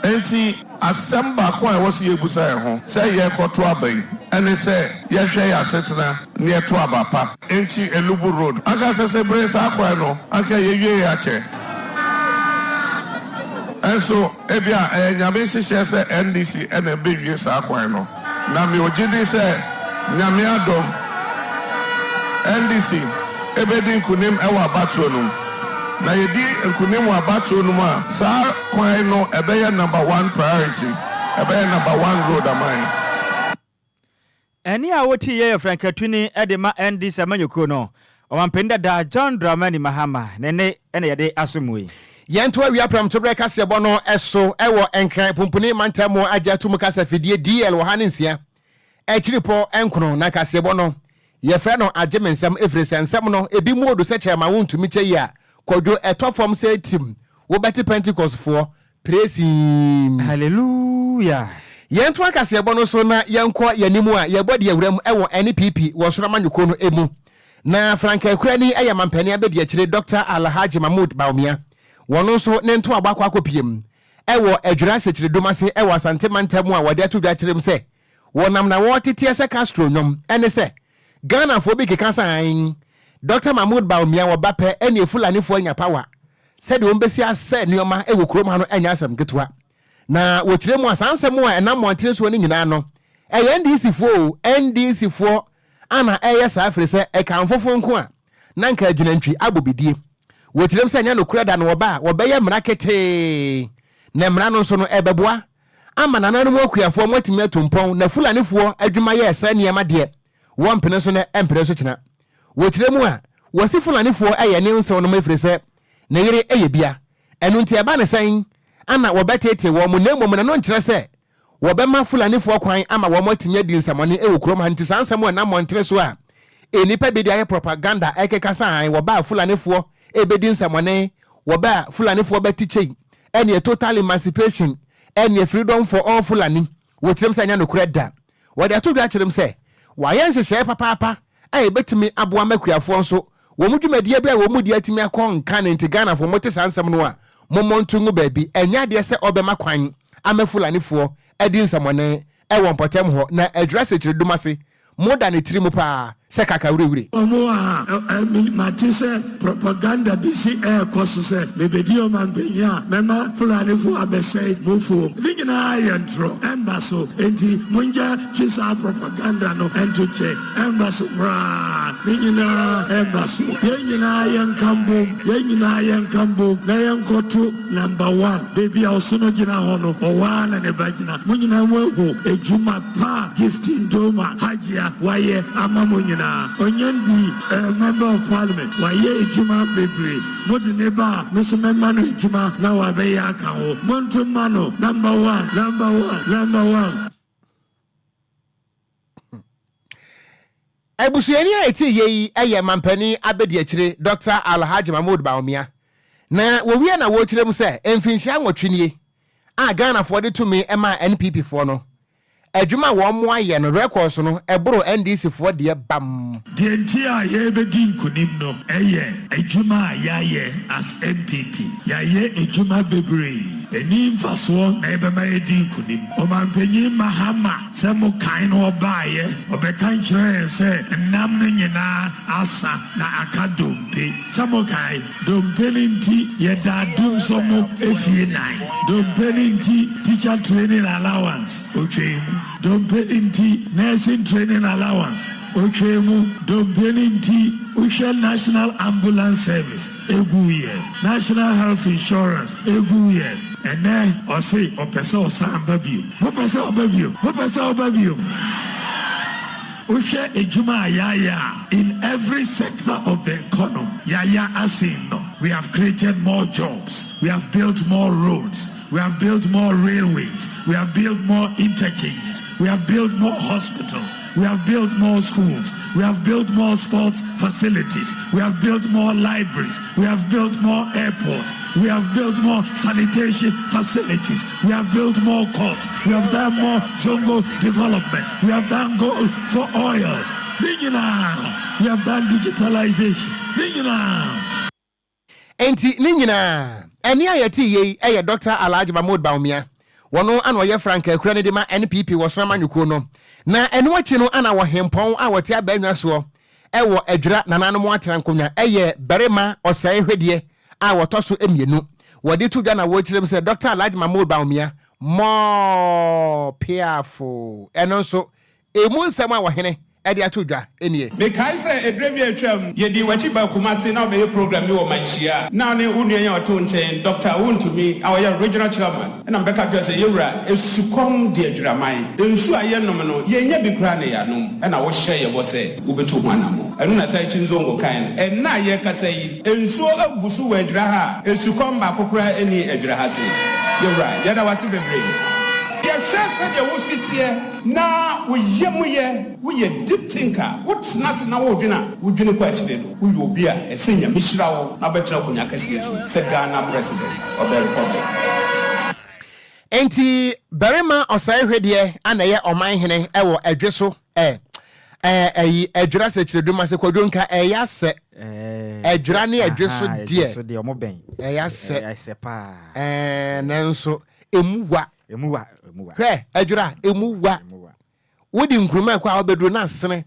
Enti asɛm baako a ɛwɔ sɛ yɛbusa yɛn ho sɛ yɛrekɔto aba yi ɛne sɛ yɛhwɛ yɛn asetena na yɛto aba pa. Enti Elubu road anka sese bere saa kwan no anka yɛwiee akyɛ. Nso ebia ɛyɛ Nyame nhyehyɛɛ sɛ NDC na ɛbɛwie saa kwan no. Na mewɔ gyidi sɛ Nyame adom NDC bɛdi nkunim wɔ abatoɔ no mu. Na yɛdi nkunim wɔ abatoɔ no mu a, saa kwan no ɛbɛyɛ number one priority, ɛbɛyɛ number one road ama yɛn. Ɛnne a wotiiɛ yɛ frankatuni de ma NDC amanyɔkuo no, Ɔmanpanin dada John Dramani Mahama ne nne na yɛde aso mu yi. Yɛnto awia prɛmtoberɛ kaseɛbɔ no so wɔ Nkran Pumpuni mantam mu agye ato mu kasa fidie DL ɔha ne nsia akyiripɔ nkono na kaseɛbɔ no yɛfrɛ no agye me nsɛm ɛfiri sɛ nsɛm no ebi mu odu sɛ kyɛ ma wontumi kyɛ yi a kwadwo ɛtɔ fam sɛ tim wobɛte Pentecostfoɔ Praise Hallelujah. Yɛnto akaseɛbɔ no so na yɛnkɔ yɛn anim a yɛbɔ deɛ wuram wɔ NPP wɔ soro amanyɔkuo no mu. Na frankaa kurani yɛ mampanin abadiakyire Dɔkta Alhaji Mahmood Bawumia. Wɔn nso ne ntoabɔ akɔ akɔpiem wɔ Adwira Sɛkyerɛdum ase wɔ Asante mantam a wɔde ato dwa kyerɛm sɛ wɔnam na wɔreteteɛ sɛ Castro nnwom ne sɛ Ghanafoɔ bi keka sɛ ae Dɔkta Mahmood Bawumia wɔba pɛ ɛneɛ Fulanifoɔ anya power sɛdeɛ wɔbɛsi asɛ nneɛma wɔ kurom ha no nyɛ asɛm ketewa. Na wɔkyerɛ mu a, saa nsɛm a ɛnam mmɔntene soɔ no nyinaa no, ɛyɛ NDC foɔ o, NDC foɔ ana ɛyɛ saa ɛfiri sɛ ɛka mfofo nko a, na nka agyinantwi abɔ bidie. Wɔkyerɛ mu sɛ ɛnyɛ nokorɛ da no wɔba a, wɔbɛyɛ mmara ketee, na mmara no nso no ɛbɛboa ama nananom akuafoɔ moatumi atu mpɔn, na Fulanifoɔ adwuma yɛ sɛ nneɛma deɛ wɔmpene so nɛ ɛmpene so kyena. Wɔkyerɛ mu a, wɔse Fulanifoɔ yɛ ne nsew nom ɛfiri sɛ ne yere yɛ bia. Ɛno nti ɛba no sɛn ana wɔbɛteetee wɔn na mmom no ɛno nkyerɛ sɛ wɔbɛma Fulanifoɔ kwan ama wɔn atumi adi nsɛmɔne wɔ kurom ha nti saa nsɛm a ɛnam mmɔntene so a nnipa bi de ayɛ propaganda ɛkeka sɛ ae wɔba a Fulanifoɔ ɛbɛdi nsɛmɔne wɔba a Fulanifoɔ bɛte kyei ɛneɛ total emancipation ɛneɛ freedom for all Fulani Wɔkyerɛm sɛ ɛnyɛ nokorɛ da. Wɔde ato dwa kyerɛm sɛ wɔayɛ nhyehyɛe papaapa a ɛbɛtumi aboa ma akuafoɔ nso wɔn dwumadie berɛ a wɔn di atumi akɔ nkan nti Ghanafoɔ mote saa nsɛm no a mommɔ nto ngu baabi. Ɛnyɛ adeɛ sɛ ɔbɛma kwan ama Fulanifoɔ adi nsɛmɔne wɔ mpɔtam hɔ na adwira sɛkyerɛdum ase Mo da ne tiri mu paa sɛ kakawirewire. Wɔn a ɛ mate sɛ propaganda bi se ɛrekɔ so sɛ mebedi ɔmanpanyin a mɛma Fulanifo abɛsɛe mo mfuom. Ne nyinaa yɛ ntorɔ. Ɛmba so. Enti mongya twe saa propaganda no nto nkyɛn. Ɛmba so koraa. Ne nyinaa ɛmba so. Yɛn nyinaa yɛnka mbom. Yɛn nyinaa yɛnka mbom na yɛnkɔto number one. Baabi a ɔsono gyina hɔ no, ɔwɔ ara na ne ba gyina. Mo nyinaa moahu adwuma pa a Gifty Ndoma Hajia wayɛ ama mo nyinaa. Ɔnyɛ ndii eh, Member of Parliament, wayɛ adwuma bebree. Mode ne ba a, me nso mɛma no adwuma na wabɛyɛ aka ho. Monto mma no number one, number one, number one. Abusuani a ɛte yie yi yɛ mampanin abadiakyire Dɔkta Alhaji Mahmood Bawumia. Na wɔwie na wɔrekyerɛ mu sɛ mfinhyia nwɔtwe nie a Ghanafoɔ de tumi maa NPP foɔ no. Adwuma a wɔn ayɛ no records no ɛboro NDC foɔ deɛ bam. Deɛ nti a yɛrebɛdi nkunim no yɛ adwuma a yɛayɛ as NPP. Yɛayɛ adwuma bebree. Ɛnni mfasoɔ na ɛbɛma yɛadi nkunim. Ɔmanpanyin Mahama, sɛ mo kae no ɔbaeɛ, ɔbɛka nkyerɛɛ yɛn sɛ nnam no nyinaa asa na aka dompe. Sɛ mo kae? Dompe no nti yɛdaa dumsɔ mu efie nan. Dompe no nti teacher training allowance otwaa mu. Dompe no nti nursing training allowance otwaa mu. Dompe no nti wohwɛ National Ambulance Service eguiɛ. National Health Insurance eguiɛ. Ɛnɛ ɔse ɔpɛ sɛ ɔsan ba bio. Mopɛ sɛ ɔba bio? Mopɛ sɛ ɔba bio? Wohwɛ adwuma a yɛayɛ a, in every sector of the economy, yɛayɛ asen no. We have created more jobs, we have built more roads, we have built more railways, we have built more interchanges, we have built more hospitals, we have built more schools, we have built more sports facilities, we have built more libraries, we have built more airports, we have built more sanitation facilities, we have built more courts, we have done more zongo development, we have done gold for oil. Ne nyinaa, we have done digitalization. Ne nyinaa. Enti ne nyinaa, ɛnne a yɛtee yei yɛ Dɔkta Alhaji Mahmood Bawumia. Wɔno ana ɔyɛ frankaakura no de ma NPP wɔ Sono Amanyɔkuo no. Na ɛno akyi no ana ɔhempɔn a ɔte abannwa soɔ wɔ Adwira Nananom Atena Nkonnwa yɛ barima ɔsɛe hwedeɛ a wɔtɔ so mmienu. Wɔde to dwa na wɔrekyerɛ mu sɛ Dɔkta Alhaji Mahmood Bawumia mɔɔ piafo. Ɛno nso Emu nsɛm a ɔhene de ato dwa nie. Mekae sɛ ɛberɛ bi a atwam, yɛdii w'akyi baa Kumasi na wobɛyɛ program bi wɔ Manhyia. Na wo ne wo nua yi a ɔte wo nkyɛn, Dɔkta Wontumi a ɔyɛ Regional Chairman, ɛna mebɛka kyerɛɛ wo sɛ, Yɛwura, esukɔm de adwiraman. Nsuo a yɛnom no, yɛnnya bi koraa na yɛanom. Ɛna wohyɛɛ yɛn bɔ sɛ wobɛtu ho anammɔn. Ɛno na Sarkyi Nzongo kae no. Ɛnnɛ a yɛrekasa yi, nsuo abu so wɔ Adwira ha a esukɔm baako koraa nni Adwira ha sei. Yɛwura, yɛda wo ase bebree. Yɛhwɛ sɛdeɛ wosi teɛ. Na wo yam yɛ, woyɛ deep thinker, wo tena ase na wo dwene a, wo dwene kɔ akyire no, wo yɛ obi a ɛsɛ Nyame hyira wo na wobɛtena akonwa kɛseɛ so sɛ Ghana President of the Republic. Enti barima ɔsɛe hwedeɛ a na ɛyɛ ɔman hene wɔ ɛdwe so ɛ ɛ ɛyi ɛdwira sɛ kyerɛdum ase kwadwo nka ɛyɛ asɛ ɛdwira ne ɛdwe so deɛ ɛyɛ asɛ ɛɛ nanso emu wa Emu wa, emu wa. Hwɛ, adwira, emu wa. Wodi nkuruma ɛkɔ a wobɛduru na asene.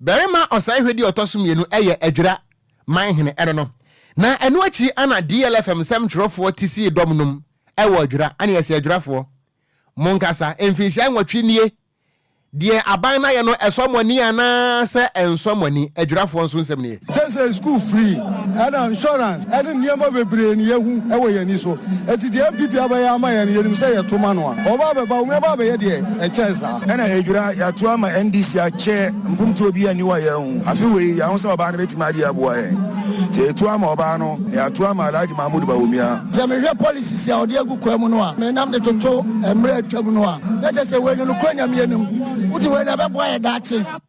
Barima ɔsɛe hwɛdi ɔtɔ so mmienu ɛyɛ adwira man hene ɛno no. Na ɛno akyi ana DLFM nsɛm twerɛfoɔ ti sii dɔm nom ɛwɔ adwira ana yɛsɛ adwirafoɔ monkasa mfinhyia nwɔtwe nie Deɛ aban no ayɛ no, ɛsɔ mo ani anaa sɛ ɛnsɔ mo ani? Adwirafoɔ nso nsɛm nie. Seesei sukuu free ɛna insurance ɛne nneɛma bebree ne yɛhu ɛwɔ yɛn ani so. Enti deɛ NPP abɛyɛ ama yɛn no yɛnim sɛ yɛto ma no a ɔba abɛba wɔn ɛba abɛyɛ deɛ ɛkyɛn saa. Ɛna Adwira yɛato ama NDC akyɛ mfomtoɔ biara nni hɔ a yɛanhu. Afe wei yɛahu sɛ ɔbaa no bɛtumi adeɛ aboa yɛn. Nti yɛto ama ɔbaa no na yɛato ama Alhaji Mahmood Bawumia. Sɛ mehwɛ policies a ɔde agu kwan mu no a, menam de toto mmerɛ a atwam no a, na kyerɛ sɛ wei no nokorɛ Nyame anim, wote wei no ɛbɛboa yɛ daakye.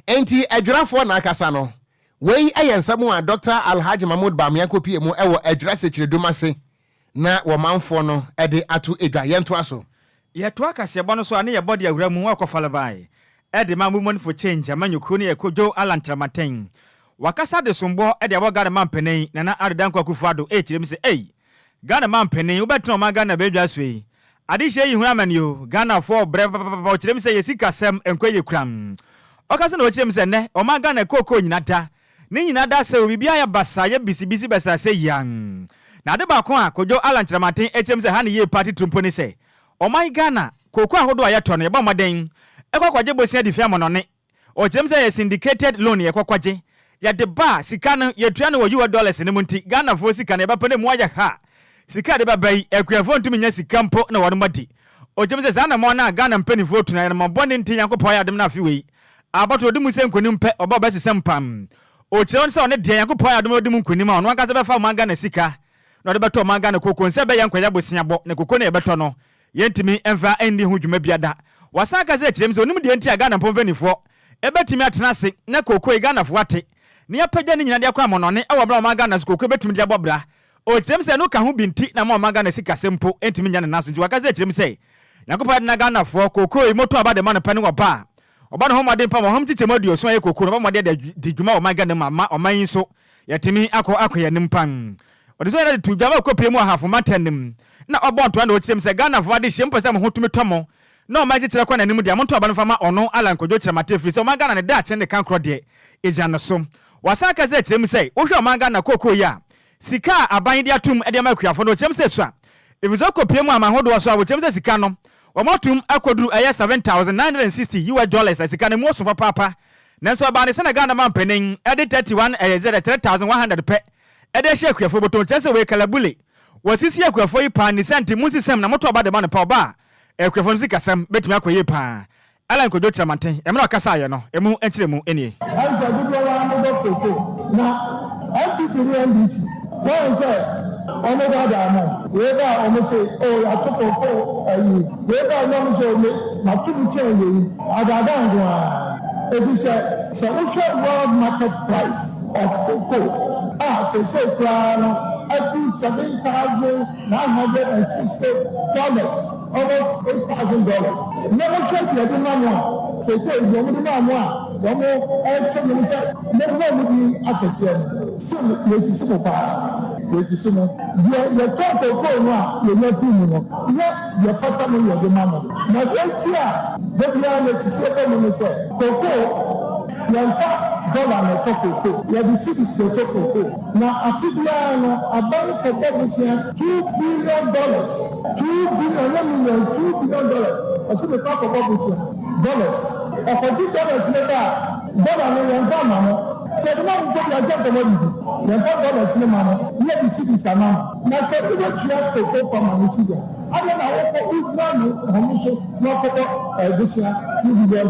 Enti Adwirafoɔ na akasa no. Wei yɛ nsɛm a Dɔkta Alhaji Mahmood Bawumia kɔpie mu wɔ Adwira Sekyiredum ase na wɔ manfoɔ no de ato dwa. Yɛntoa so. Yɛtoa kaseɛbɔ no so a ne yɛbɔ de awura mu wɔ Kɔfalbae de ma Movement for Change amanyɔkuo no yɛ Kojo Allan Kyerematen. Wakasa de sombɔ de abɔ Ghana manpanin Nana Addo Dankwa Akufo Addo rekyerɛ mu sɛ ei Ghana manpanin wobɛtena ɔman Ghana badwa so yi adehyeɛ yi hunu amane o Ghanafoɔ brɛ papapapa ɔkyerɛ mu sɛ yɛ sikasɛm nkɔ yie koraa Ɔkasa na ɔkyerɛ mu sɛ nnɛ ɔman Ghana kookoo nyina da ne nyina da sɛ o biribiara yɛ basaa yɛ bisibisi basaa sɛ yiaa Na ade baako a Kojo Allan Kyerematen kyerɛ mu sɛ ha ne yie paa titiriw mpo ne sɛ ɔman Ghana kookoo ahodoɔ a yɛtɔ no yɛbɔ mmɔden kɔ kɔgye bosea de fi amɔnɔne Ɔkyerɛ mu sɛ ɛyɛ syndicated loan yɛkɔ kɔgye, yɛde ba a, sika no yɛtua no wɔ US dollars no mu nti Ghanafoɔ sika no yɛbɛpɛ no ɛmu ayɛ ha. Sika a ɛde bɛba yi, akuafoɔ ntumi nnya sika mpo na wɔnom adi. Ɔkyerɛ mu sɛ saa anamɔn no a Ghana mpaninfoɔ tu no ayɛ anamɔn bɔne nti Nyankopɔn ayɛ adom no afe wei abatoɔ ɔdi mu sɛ nkonim pɛ ɔba ɔbɛsesa mu pam. Ɔkyerɛ sɛ ɔno deɛ Nyankopɔn ayɛ adom na ɔdi mu nkonim a ɔno ankasa bɛfa ɔman Ghana sika na ɔde bɛtɔ ɔman Ghana koko nsɛ ɛbɛyɛ nkɔyɛ boseabɔ na koko no a yɛbɛtɔ no Yɛntumi mfa nni ho dwuma biara da. Wasan akasa akyerɛ mu sɛ onim deɛ nti a Ghana mpɔmpanifoɔ bɛtumi atena ase na kookoo yi Ghanafoɔ ate na yɛapagya ne nyinaa de akɔ amɔnɔne wɔ berɛ a ɔman Ghana so kookoo bɛtumi de abɔ bra. Ɔkyerɛ mu sɛ ɛno ka ho bi nti na ama ɔman Ghana sikasɛm mpo ntumi nnya ne nan so nti wakasa akyerɛ mu sɛ Nyankopɔn adena Ghanafoɔ kookoo yi moto aba de ma no pɛ ne ɔba a ɔbɔ ne ho mmɔden pam ɔham nkyekyɛmu aduoson a ɛyɛ kookoo no ɔbɔ mmɔden de adi dwuma wɔ ɔman Ghana mu ama ɔman yi nso yɛatumi akɔ akɔ yɛn anim pan. Ɔde sɛ de too dwa ma ɔkɔpue mu wɔ Ahafo mantam no mu na ɔbɔɔ ntoa na ɔkyerɛ mu sɛ Ghanafoɔ adehyeɛ mopɛ sɛ mo ho tumi tɔ mo na ɔman kyekyerɛ kɔ n'anim deɛ monto aba no mfa ma ɔno Allan Kwadwo Kyerematen ɛfiri sɛ ɔman Ghana ne daakye ne kankorɔ deɛ ɛgyina no so. Wasan aka sɛ kyerɛ mu sɛ wohwɛ ɔman Ghana kookoo yi a Sika a aban yi de atom de ama akuafo no, wɔkyerɛ mu sɛ esua. Efisɛ wokopue mu aman hodoɔ so a, wɔkyerɛ mu sɛ sika no, wɔatom akɔduru ɛyɛ 7,960 US dollars a sika no emu ɔso papaapa. Nanso ɛbaa ne sɛ na Ghana manpanin de 31 ɛyɛ sɛ 3,100 pɛ de ahyɛ akuafoɔ bɔtɔ mu. Kyerɛ sɛ wei kalabule. Wɔasisi akuafoɔ yi paa ne saa nti monsisam na moto aba de ma no pa ɔba a akuafoɔ no sikasɛm bɛtumi akɔ yie paa. Allan Kojo Kyerɛmanten, mmerɛ a ɔkasaeɛ no, ɛmu nkyerɛmu nie. Ɛnsɛ dodoɔ no ara mobɔ koko na NPP ne NDC woahu sɛ wɔn daadaa mo wei ba a wɔn se oh yato koko ayi wei ba a na wɔn se oh me mato mu kyɛn wei adaadaa nko ara efisɛ sɛ wohwɛ world market price of cocoa a seesei koraa no aduru $7,960. Almost $8,000. Na mo hwɛ deɛ yɛde ma mo a, seesei deɛ wɔde maa mo a wɔn reto nwom sɛ mo mmɔ mo din akɛseɛ no, se yɛsisi mo paa, yɛsisi mo. Deɛ yɛtɔn kookoo no a yɛnya firi mu no, nyɛ deɛ ɛfata no na yɛde ma mo. Na deɛ nti a da biara yɛsisi ɛbɔ mu ne sɛ, kookoo, yɛmfa dɔla na ɛtɔ kookoo, yɛde cedis na ɛtɔ kookoo. Na afe biara no, aban kɔbɔ bosea $2 billion. $2 billion, ɛnyɛ million, $2 billion. Ɔse mekɔ akɔbɔ bosea, dollars. Ɔkɔgye dollars no ba a, dollar no yɛmfa mma no. Yɛde ma no mpo deɛ ɔsɛ nkɔmmɔ didi. Yɛmfa dollars no ma no, na yɛde cedis ama no. Na sɛ wobɛtua cocoa farmer no cedi a, adɛn na wokɔ wogyina ne home so na ɔkɔbɔ eh, bosea $2 billion?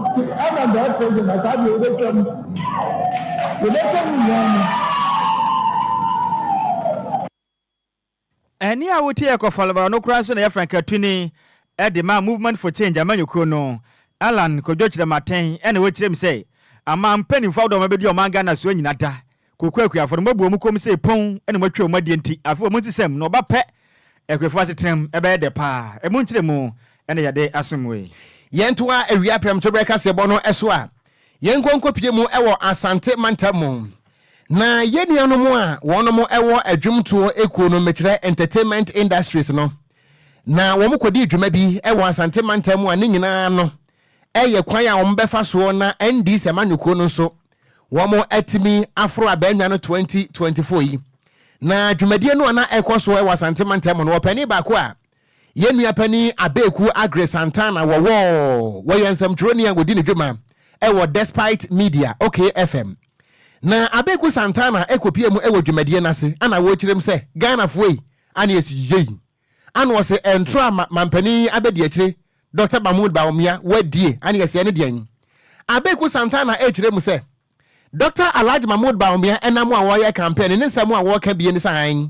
Nti ɛna bɛɛ president na saa deɛ wobɛtwa mu. Yɛbɛtwa mu nyinaa mu. Ɛnne a wotie yɛ kɔfɔlɔbɔlɔ no koraa nso na ɛyɛ frankatuni de ma Movement for Change amanyɔkuo no. Allan Kojo Kyerematen na ɔkyerɛ mu sɛ aman mpanimfoɔ ahodoɔ a wɔabɛdi ɔman Ghana soɔ nyina da kooko akuafoɔ no moabu wɔn kɔn mu sɛ pon na moatwa wɔn adie nti afei wɔn nsesam na wɔba pɛ akuafoɔ asetenam ɛbɛyɛ dɛ paa. Ɛmu nkyerɛmu na yɛde asom wo yi. Yɛntoa awia prɛmtoberɛ kaseɛbɔ no so a, yɛnkɔ nkɔpie mu wɔ Asante mantam mu. Na yɛn nuanom a wɔnom wɔ adwumtoɔ ekuo no, mekyerɛ entertainment industries no, na wɔn kɔdii dwuma bi wɔ Asante mantam mu a ne nyinaa no ɛyɛ kwan a wɔn bɛfa soɔ na NDC amanyɔkuo no nso wɔn atumi aforo abɛnwa no 2024 yi. Na dwumadie no a na ɛkɔ soɔ wɔ Asante mantam mu no, ɔpanin baako a Yɛn nua panin Abeku Aggrey Santana wɔwɔ wɔyɛ nsɛmtwerɛni a wɔdi ne dwuma wɔ Despite Media, OK FM. Na Abeku Santana kɔpie mu wɔ dwumadie no ase ana wɔrekyerɛ mu sɛ Ghanafoɔ yi ana yɛsi yei ana ɔse ɛntorɔ a mampanin yi abɛdi akyire Dr. Mahmood Bawumia wadie ana yɛsi ɛne deɛn. Abeku Santana rekyerɛ mu sɛ Dr. Alhaji Mahmood Bawumia ɛnam a wɔreyɛ campaign ne nsɛm a wɔreka bie ne sɛ ae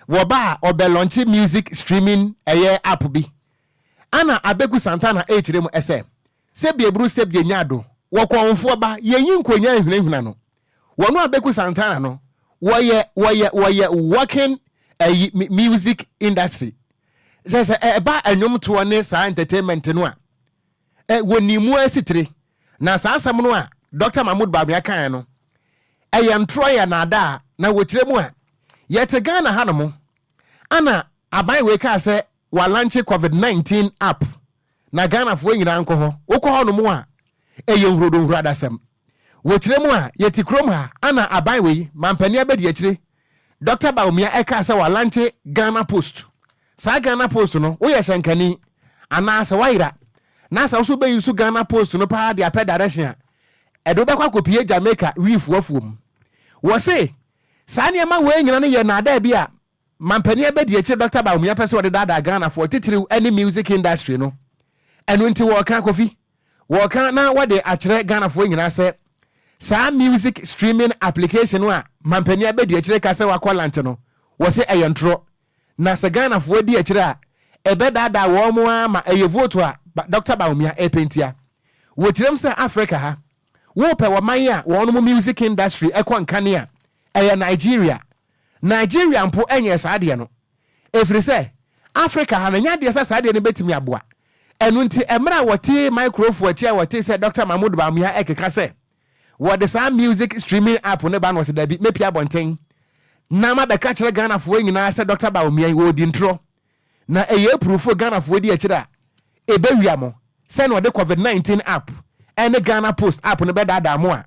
Wɔba a ɔbɛ lɔnkye music streaming ɛyɛ app bi. Ana Abeku Santana ekyerɛ mu ɛsɛ, sɛ biebru sɛ bie nya do, wɔ kɔnfoɔ ba, yɛnyi nkonyaa nhunahuna no. Wɔno Abeku Santana no, wɔyɛ, wɔyɛ, wɔyɛ working ɛyi music industry. Kyerɛ sɛ ɛba ɛnwom toɔ ne saa entertainment no a, ɛ, wɔnim mu asitire. Na saa asɛm no a Dɔkta Mahmood Bawumia kaeɛ no, ɛyɛ ntorɔ, ɛyɛ naadaa. Na wɔkyerɛ mu a, yɛte Ghana hanom, ana aban wei kaa sɛ wɔalankye Covid-19 app na Ghanafoɔ nyinaa nkɔ hɔ. Wokɔ hɔnom a, ɛyɛ nhurodo-nhuradasɛm. Wɔkyerɛ mu a, yɛte kurom ha, ana aban wei, mampanin abadiakyire, Dɔkta Bawumia ɛkaa sɛ wɔalankye Ghana Post. Saa Ghana Post no, woyɛ hyɛnkani anaa sɛ woayera na sɛ wo so wobɛ use Ghana Post no paa de apɛ direction a, ɛde wobɛkɔ akɔpie Jamaica reef afuom. Wɔse saa nneɛma wei nyina no yɛ nnaadaa bi a mampanin abadiakyire Dɔkta Bawumia pɛ sɛ ɔde daadaa Ghanafoɔ titiriw ne music industry no. Ɛno nti wɔreka Kofi, wɔreka na wɔde akyerɛ Ghanafoɔ nyinaa sɛ saa music streaming application no a mampanin abadiakyire ka sɛ wakɔ lunch no, wɔse ɛyɛ ntorɔ. Na sɛ Ghanafoɔ di akyire a, ɛbɛdaadaa wɔn ara ma ɛyɛ vote a Dɔkta Bawumia repɛ ntia. Wɔkyerɛm sɛ Africa ha, wopɛ ɔman a wɔnom music industry kɔ nkane a, ɛyɛ Nigeria. Nigeria mpo nyɛɛ saa adeɛ no. Ɛfiri sɛ, Africa ha no, ɛnyɛ adeɛ sɛ saa adeɛ no bɛtumi aboa. Ɛno nti, mmerɛ a wɔte microphone akyi a wɔte sɛ Dɔkta Mahmoud Bawumia ɛkeka sɛ wɔde saa music streaming app no ba no, wɔsɛ dabi, mɛpie abɔnten na mabɛka kyerɛ Ghanafoɔ nyinaa sɛ Dɔkta Bawumia yi wɔredi ntorɔ na ɛyɛ apurufo Ghanafoɔ di akyire a ɛbɛwia mo sɛne ɔde COVID-19 app ɛne Ghana Post app no bɛdaadaa mo a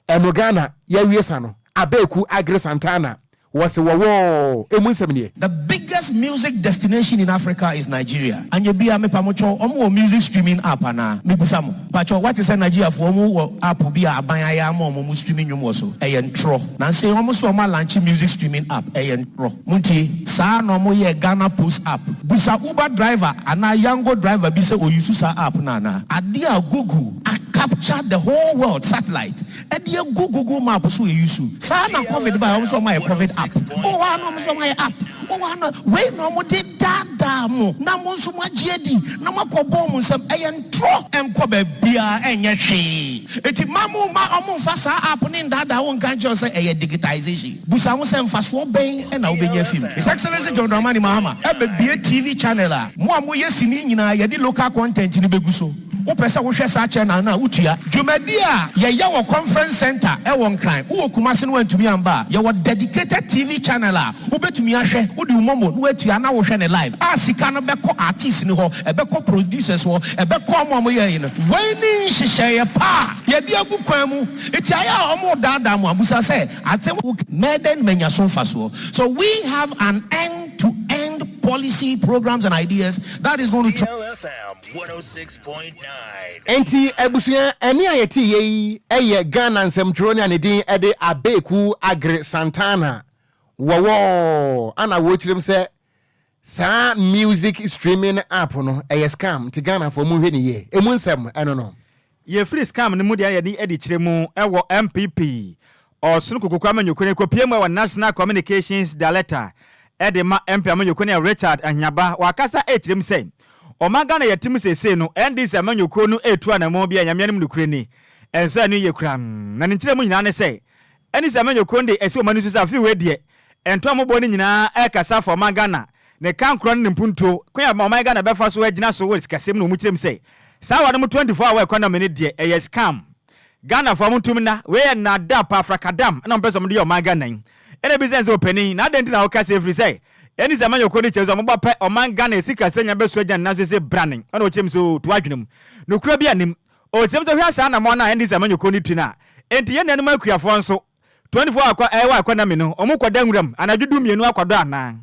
ɛno Ghana yɛawie sa no. Abeeku Aggrey Santana wɔse wɔwɔɔ emu nsɛm nie. The biggest music destination in Africa is Nigeria. Anyɛ bia mepa mo kyɛw ɔmo wɔ music streaming app anaa? Mebisa mo. Pakyɛw wate sɛ Nigeria foɔ ɔmo wɔ app bi a aban ayɛ ama ɔmo ɔmo streaming nnwom wɔ so? Ɛyɛ ntorɔ. Nansa yi ɔmo se ɔmo alankye music streaming app. Ɛyɛ ntorɔ. Montie. Saa na ɔmo yɛɛ Ghana Post app. Busa Uber driver anaa Yango driver bi sɛ ɔuse saa app no anaa? Adeɛ a Google a capture the whole world satellite ɛde agu Google map so eyi su. Saa na covid bae ɔmo sɛ ɔmo ayɛ covid app. Wowɔ hɔ a na ɔmo sɛ ɔmo ayɛ app. Wowɔ hɔ a na wei na ɔmo de daadaa mo na mo nso mo agye adi na mo akɔ bɔ ɔmo nsam. Ɛyɛ ntorɔ. Ɛnkɔ baabiara ɛnyɛ hwee. Enti mma mo mma ɔmo nfa saa app no ndaadaa wo nka nkyerɛ wo sɛ ɛyɛ digitization. Busa ho sɛ mfasoɔ bɛn na wobɛnya afi mu. His Excellency John Dramani Mahama ɛbɛbue TV channel a mo a moyɛ sini nyinaa yɛde local content no bɛgu so. Wopɛ sɛ wohwɛ saa channel no a, wotua. Dwumadi a yɛyɛ wɔ Conference Centre wɔ Nkran, wowɔ Kumasi na woantumi amba a, yɛwɔ dedicated TV channel a wobɛtumi ahwɛ. Wode wo momo na woatua na wohwɛ no live a sika no bɛkɔ artists no hɔ, ɛbɛkɔ producers hɔ, ɛbɛkɔ wɔn a wɔyɛe no. Wei ne nhyehyɛeɛ pa a yɛde agu kwan mu. Nti ayɛ a wɔredaadaa mo a, bisa sɛ, Asɛm a woka yi, mɛyɛ dɛn manya so mfasoɔ? So we have an end to end policy, programs and ideas that is going to. DLFM 106.9. Enti abusua, ɛnne a yɛteeɛ yi yɛ Ghana nsɛmtwerɛni a ne din de Abeku Aggrey Santana Wɔwɔ ana wɔkyerɛm sɛ saa music streaming app no ɛyɛ scam nti Ghanafoɔ monhwɛ no yie. Ɛmu nsɛm ɛno no. Yɛfiri scam no mu deɛ na yɛde adi kyerɛ mu wɔ NPP Ɔsono Kokoku amanyɔkuo no kɔpie mu wɔ National Communications Director de ma MP amanyɔkuo no yɛ Richard Ahiaba wakasa ɛrekyerɛ mu sɛ ɔman Ghana yɛte mu seesei no NDC amanyɔkuo no ɛretu anamɔn bi a Nyame anim nokorɛ ni ɛnsɔ ani yie koraa na ne nkyerɛmu nyinaa ne sɛ NDC amanyɔkuo no de asi wɔn ani so sɛ afe wei deɛ ɛntɔ mmɔbɔ no nyinaa ɛrekasa afa ɔman Ghana ne kankorɔ ne ne mpuntuo kwan a ɔman Ghana bɛfa so agyina so wɔ sikasɛm no wɔn kyerɛ mu sɛ saa wɔnom 24 hour economy no deɛ ɛyɛ scam. Ghanafoɔ mo ntom nna, wei yɛ nnaadaa paa frakadam na wɔpɛ sɛ wɔde yɛ ɔman Ghana yi. Ɛna bisa sɛ ɔpanin, na adɛn nti na woka sei ɛfiri sɛ ɛne sɛ amanyɔkuo no kyerɛ sɛ wɔba pɛ ɔman Ghana sikasɛm nya bɛso agya ne nan so sɛ brane. Ɛna ɔkyerɛ mu sɛ oo to w'adwene mu. Nokorɛ biara nnim. Ɔkyerɛ mu sɛ hwɛ saa anamɔn no a NDC amanyɔkuo no tu no a, enti yɛn nuanom akuafoɔ nso 24 hour kɔ ɛwɔ economy no ɔmo kɔ da nwura mu anadwo du mienu akɔdɔ anaa?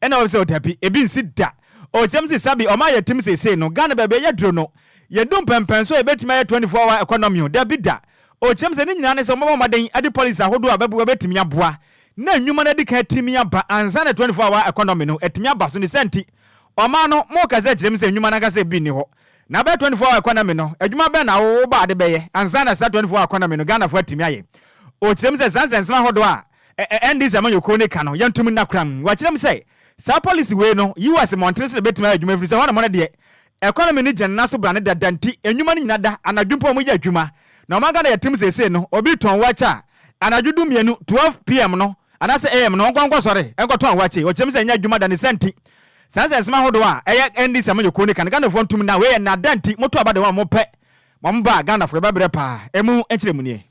Ɛna ɔsɛ ɔdabi ebi nsi da. Ɔkyɛm se sabi ɔmo ayɛ tim seesei no Ghana baabi ɛyɛ duro no yɛdu mpɛnpɛnso a yɛbɛtumi ayɛ 24 hour economy o dabi da. Ɔkyɛm sɛ ne nyinaa ne sɛ ɔmo bɛbɔ mmɔden ade policies ahodoɔ a bɛtumi aboa na nnwuma no adi kan atumi aba ansa na 24 hour economy no atumi aba so ne saa nti ɔman no mo kasa kyerɛ mu sɛ nnwuma no ankasa ebi nni hɔ Na bɛyɛ 24 hour economy no, adwuma bɛn na wo ba de bɛyɛ ansa na saa 24 hour economy no Ghanafoɔ atumi ayɛ? Ɔkyerɛ mu sɛ saa nsɛnsɛm ahodoɔ a NDC amanyɔkuo no ka no, yɛntom nna koraa. Wakyerɛ mu sɛ saa policy wei no, US mmɔntene so na ɛbɛtumi ayɛ adwuma ɛfiri sɛ hɔnom no deɛ, economy no gyina ne nan so brane dada nti nnwuma no nyina da, anadwo mpo wɔyɛ adwuma. Na ɔman Ghana yɛtem seesei no, obi tɔn waakye a, anadwo du mmienu, 12 PM no, anaasɛ AM no, ɔnkɔ nkɔsɔre nkɔtɔn waakye. Ɔkyerɛ mu sɛ ɛnyɛ adwuma da ne saa nti, Saa nsɛnsɛm ahodoɔ a ɛyɛ NDC amanyɔkuo no ka no Ghanafoɔ ntom na wei yɛ nnaadaa nti moto aba de wɔn a mopɛ ma wɔn ba a Ghanafoɔ yɛbɛbrɛ paa. Ɛmu nkyerɛmu nie.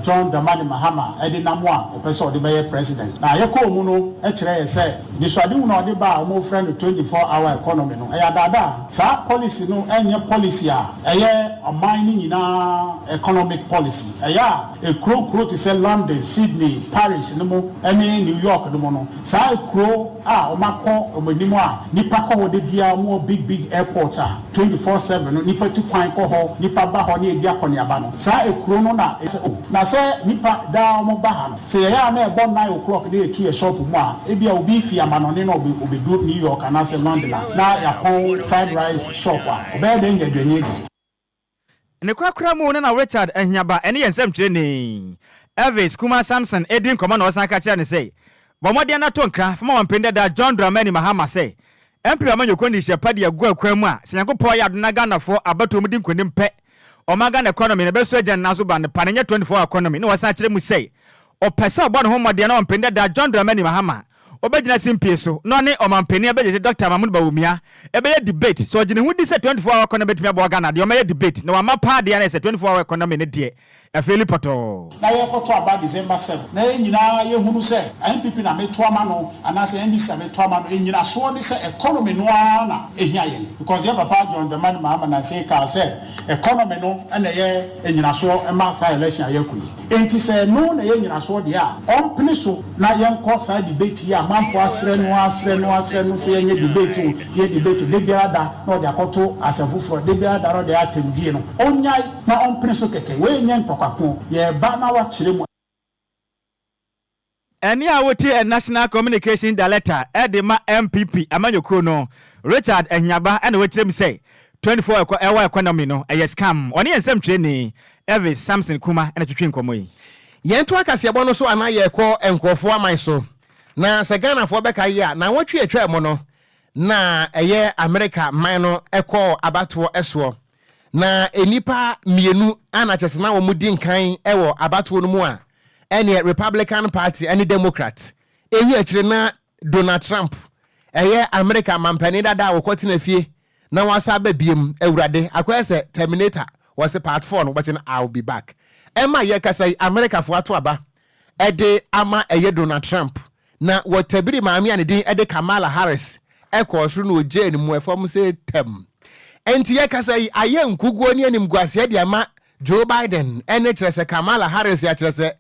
John Dramani Mahama de nam a ɔpɛ sɛ ɔde bɛyɛ president. Na yɛkɔɔ mu no kyerɛɛ sɛ anisoadehunu a ɔde ba a wɔfrɛ no 24 hour economy no, ɛyɛ adaadaa. Saa policy no nyɛ policy a ɛyɛ ɔman no nyinaa economic policy. Ɛyɛ a ekuro nkuro te sɛ London, Sydney, Paris no mu ne New York no mu no, Saa kuro a wɔn akɔ wɔn anim a nipa kɔ hɔ da biara, wɔn wɔ big big airport a 24/7 no nipa tu kwan kɔ hɔ, nipa ba hɔ ne ɛdi akɔneaba no, saa kuro no na ɛsɛ o. Na sɛ nipa daa wɔn ba ha no, sɛ yɛyɛ a na ɛbɔ nine o'clock na yɛtu yɛ shop mu a, ebia obi fi amanɔne na ɔbɛdu New York anaasɛ London a, na yɛapɔn fried rice shop a, ɔbɛyɛ dɛn anya aduane adi? Ne korakora mu no na Richard Ahiaba ne yɛn nsɛmtwerɛni Elvis Kumah Samson redi nkɔmmɔ na ɔsan ka kyerɛɛ no sɛ, Bɔ mmɔden na to nkra fa ma Ɔmanpanin dada John Dramani Mahama sɛ MP amanyɔkuo no de hyɛ pa de agu akwan mu a sɛ Nyankopɔn ayɛ adom na Ghanafoɔ abatoɔ mu di nkonim pɛ ɔman Ghana economy no bɛso agyina ne nan so ba ne pa no nyɛ 24 hour economy na wasan akyerɛ mu sɛ ɔpɛ sɛ ɔbɔ ne ho mmɔden na Ɔmanpanin dada John Dramani Mahama. ɔbɛgyina simpie so na ɔne Ɔmanpanin abɛgyegye Dɔkta Mahmood Bawumia ɛbɛyɛ debate. Sɛ ɔgye ne ho di sɛ 24 hour economy bɛtumi aboa Ghana deɛ ɔmmɛyɛ debate na wamma paa deɛ a na ɛsɛ 24 hour economy no deɛ ɛfeeli pɔtɔɔ. Na yɛrekɔto aba December 7 na yɛn nyinaa yɛhunu sɛ NPP na meto ama no anaasɛ NDC na meto ama no, nnyinasoɔ ne sɛ economy no ara na ɛhia yɛn because yɛn papa John Dramani Mahama Nansei kaa sɛ economy no na ɛyɛ nnyinasoɔ ma saa election a yɛrekɔ yi. Enti sɛ ɛno na ɛyɛ nnyinasoɔ deɛ a, ɔmpene so na yɛnkɔ saa debate yi a amanfoɔ asrɛ no asrɛ no asrɛ no sɛ yɛnyɛ debate o, yɛ debate o, da biara da na ɔde akɔto asɛm foforɔ, da biara da na ɔde ayɛ atɛmdie no, ɔnnyae na ɔmpene so kɛkɛ. Wei nyɛ ntɔkwako, yɛreba na wakyerɛ mu. Ɛnne a wotie National Communication Director de ma NPP amanyɔkuo no, Richard Ahiagbah na wakyerɛ mu sɛ 24 hour economy no ɛyɛ scam. Ɔne yɛn nsɛmtwerɛni Elvis Samson Kumah na twetwee nkɔmmɔ yi. Yɛntoa kaseɛbɔ no so anaa yɛrekɔ nkurɔfoɔ aman so? Na sɛ Ghanafoɔ bɛka yi a, naawɔtwe a ɛtwaa mu no na ɛyɛ Amerika man no kɔɔ abatoɔ soɔ. Na nnipa mmienu a na kyerɛ sɛ na wɔdi nkan wɔ abatoɔ no mu a ɛneɛ Republican Party ne Democrat. Ɛwie akyire na Donald Trump, ɛyɛ Amerika mampanin dada a wɔkɔtena fie na wasa aba biem, Awurade, akɔyɛ sɛ Terminator, wɔse part 4 no wɔbɛte no I'll be back. Ɛma yɛkasa yi, Amerikafoɔ ato aba de ama ɛyɛ Donald Trump Na wɔtabiri maame a ne din de Kamala Harris kɔɔ soro na ogyee no mu ɛfam sɛ tɛm. Enti yɛkasa yi, ayɛ nkuguo ne animguaseɛ de ama Joe Biden ne kyerɛ sɛ Kamala Harris a kyerɛ sɛ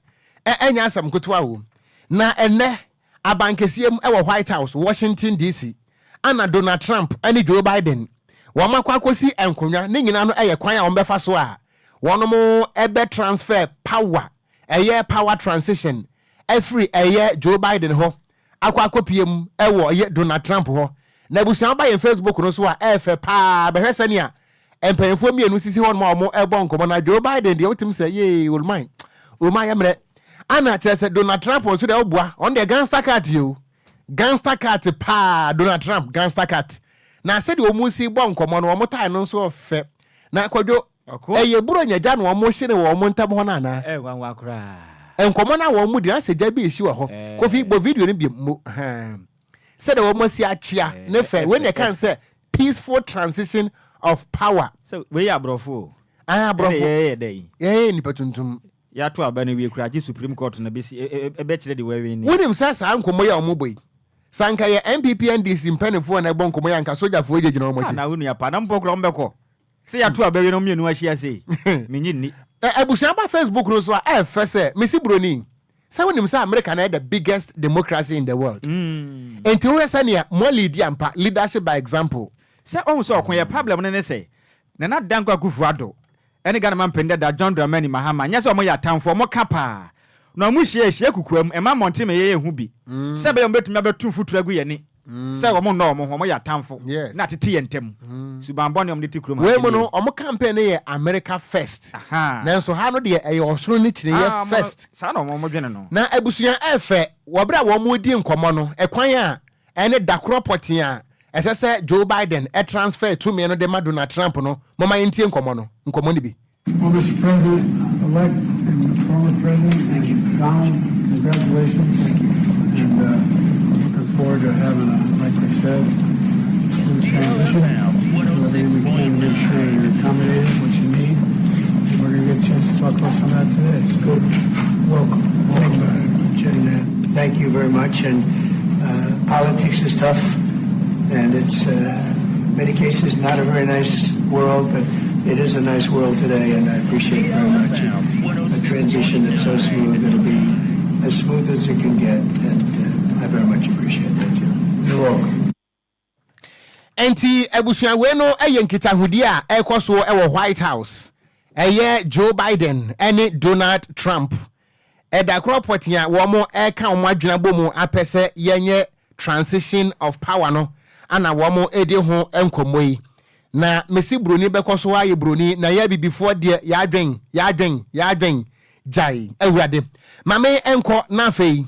ɛnyɛ asɛm ketewa o. Na ɛnnɛ, abankɛseɛ mu wɔ White House, Washington DC, ana Donald Trump ne Joe Biden wɔn akɔ akɔsi nkonnwa. Ne nyinaa no yɛ kwan a wɔbɛfa so a wɔn bɛ transfer power, ɛyɛ power transition afiri ɛyɛ Joe Biden hɔ akɔ akɔpie mu wɔ ɛyɛ Donald Trump hɔ. Na abusua woba yɛn Facebook no so a ɛɛfɛ paa bɛhwɛ sɛnea mpanyinfoɔ mmienu sisi hɔ nom a wɔn ɛbɔ nkɔmɔ na Joe Biden deɛ wotim sɛ yee olman olman yɛ mmerɛ ana kyerɛ sɛ Donald Trump nso deɛ ɔboa ɔno deɛ gangster cat yi o gangster cat paa Donald Trump gangster cat na sɛdeɛ wɔn si bɔ nkɔmɔ no wɔn tae no nso ɔfɛ na kwadwo Ɛyɛ Buronya gya na wɔhye no wɔ wɔn ntam hɔ no anaa? Ɛyɛ nwanwa koraa. Nkɔmmɔ no a wɔn di no, asɛ gya bi rehye wɔ hɔ. Kofi, bɔ video no bio. Mo, ahaa. Sɛdeɛ wɔn asi akyea ne fɛ. Wei na ɛka no sɛ peaceful transition of power. Sɛ wei yɛ aborɔfo o. Ae, aborɔfo. Ɛna yɛyɛ dɛn? Yɛyɛ nnipa tuntum. Yɛato aba no wie koraa, gye Supreme Court na bɛsi, ɛbɛkyerɛ deɛ wɔawini. Wonim sɛ saa nkɔmmɔ yi a wɔbɔ yi, sɛ anka ɛyɛ NPP, NDC mpanimfoɔ na ɛbɔ nkɔmmɔ yi a, anka sogyafoɔ gyinagyina wɔn akyi. Ah, na wo nua pa, na mpo koraa wɔbɛkɔ. Sɛ yɛato aba wie na wɔn mmienu ahyia sei, mennye nni. Abusua ba Facebook no so a, ɛyɛ fɛ sɛ mesi broni. Sɛ wonim sɛ America na ɛyɛ the biggest democracy in the world. Enti wohwɛ sɛnea mo leadi ampa, leadership by example. Sɛ woahu sɛ ɔko yɛ problem no ne sɛ Nana Dankwa Akufo Addo ne Ghana Manpanin dada John Dramani Mahama nyɛ sɛ wɔyɛ atamfo, wɔka paa na wɔhyia hyia kokoam, ɛma mmɔnten ma yɛyɛ hu bi sɛ ɛbɛyɛ wɔbɛtumi abɛto mfuturo agu yɛn ani. Sɛ wɔn nnɔ wɔn ho, wɔn yɛ atamfo, na atete yɛn ntam. Suban bɔne a wɔde te kurom ha Wei mu no, wɔn campaign no yɛ America first. Nanso ha no deɛ, ɛyɛ ɔsono ne kyiniiɛ first. Saa na wɔn dwene no. Na abusua ɛfɛ, wɔ berɛ a wɔredi nkɔmmɔ no, ɛkwan a ɛne da korɔ pɔtee a ɛsɛ sɛ Joe Biden transfer tumi no de ma Donald Trump no, momma yɛntie nkɔmmɔ no, nkɔmmɔ no bi. Well, Mr. President-elect and former President, Thank you. Donald, congratulations. Thank you. And looking forward to having, a, like I said, smooth transition. Do everything we can to make sure you're accommodated, what you need. And we're going to get a chance to talk about some of that today. So welcome. Welcome, back. And thank you very much. And politics is tough, and it's in many cases not a very nice world, but it is a nice world today, and I appreciate very much a transition that's so smooth. It'll be as smooth as it can get, and I very much appreciate that, Jim. You're welcome. Enti abusua wei no yɛ nkitahodie a ɛrekɔ soɔ wɔ White House. Ɛyɛ Joe Biden ne Donald Trump. Ɛda korɔ pɔtee a wɔreka wɔn adwene abɔ mu apɛ sɛ yɛnyɛ transition of power no ana wɔredi ho nkɔmmɔ yi. Na mese buroni bɛkɔ so ayɛ buroni na yɛ abibifoɔ deɛ yɛadwen, yɛadwen, yɛadwen. Gyae. Awurade. Ma me nkɔ na afei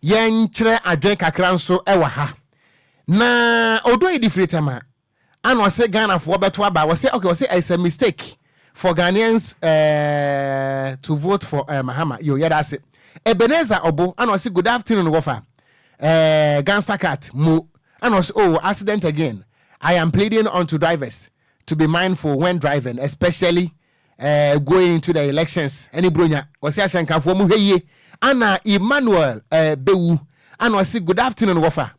yɛnkyerɛ adwen kakra nso wɔ ha. Na ɔdɔ yi de firi Tema ana ɔse Ghanafoɔ bɛto aba wɔse okay ɔse it's a mistake for Ghanaians uh, to vote for uh, Mahama yo yɛda ase Ebenezer Obo ana ɔse good afternoon wɔfa. Eh, gangster cat mo ɛna ɔsɛ, "Oh, accident again. I am pleading unto drivers to be mindful when driving, especially going into the elections." Ɛne Buronya wɔsɛ ahyɛnkafoɔ mu hwɛ yie. Ana Emmanuel Bɛwu ana ɔsɛ, "Good afternoon, wɔfa."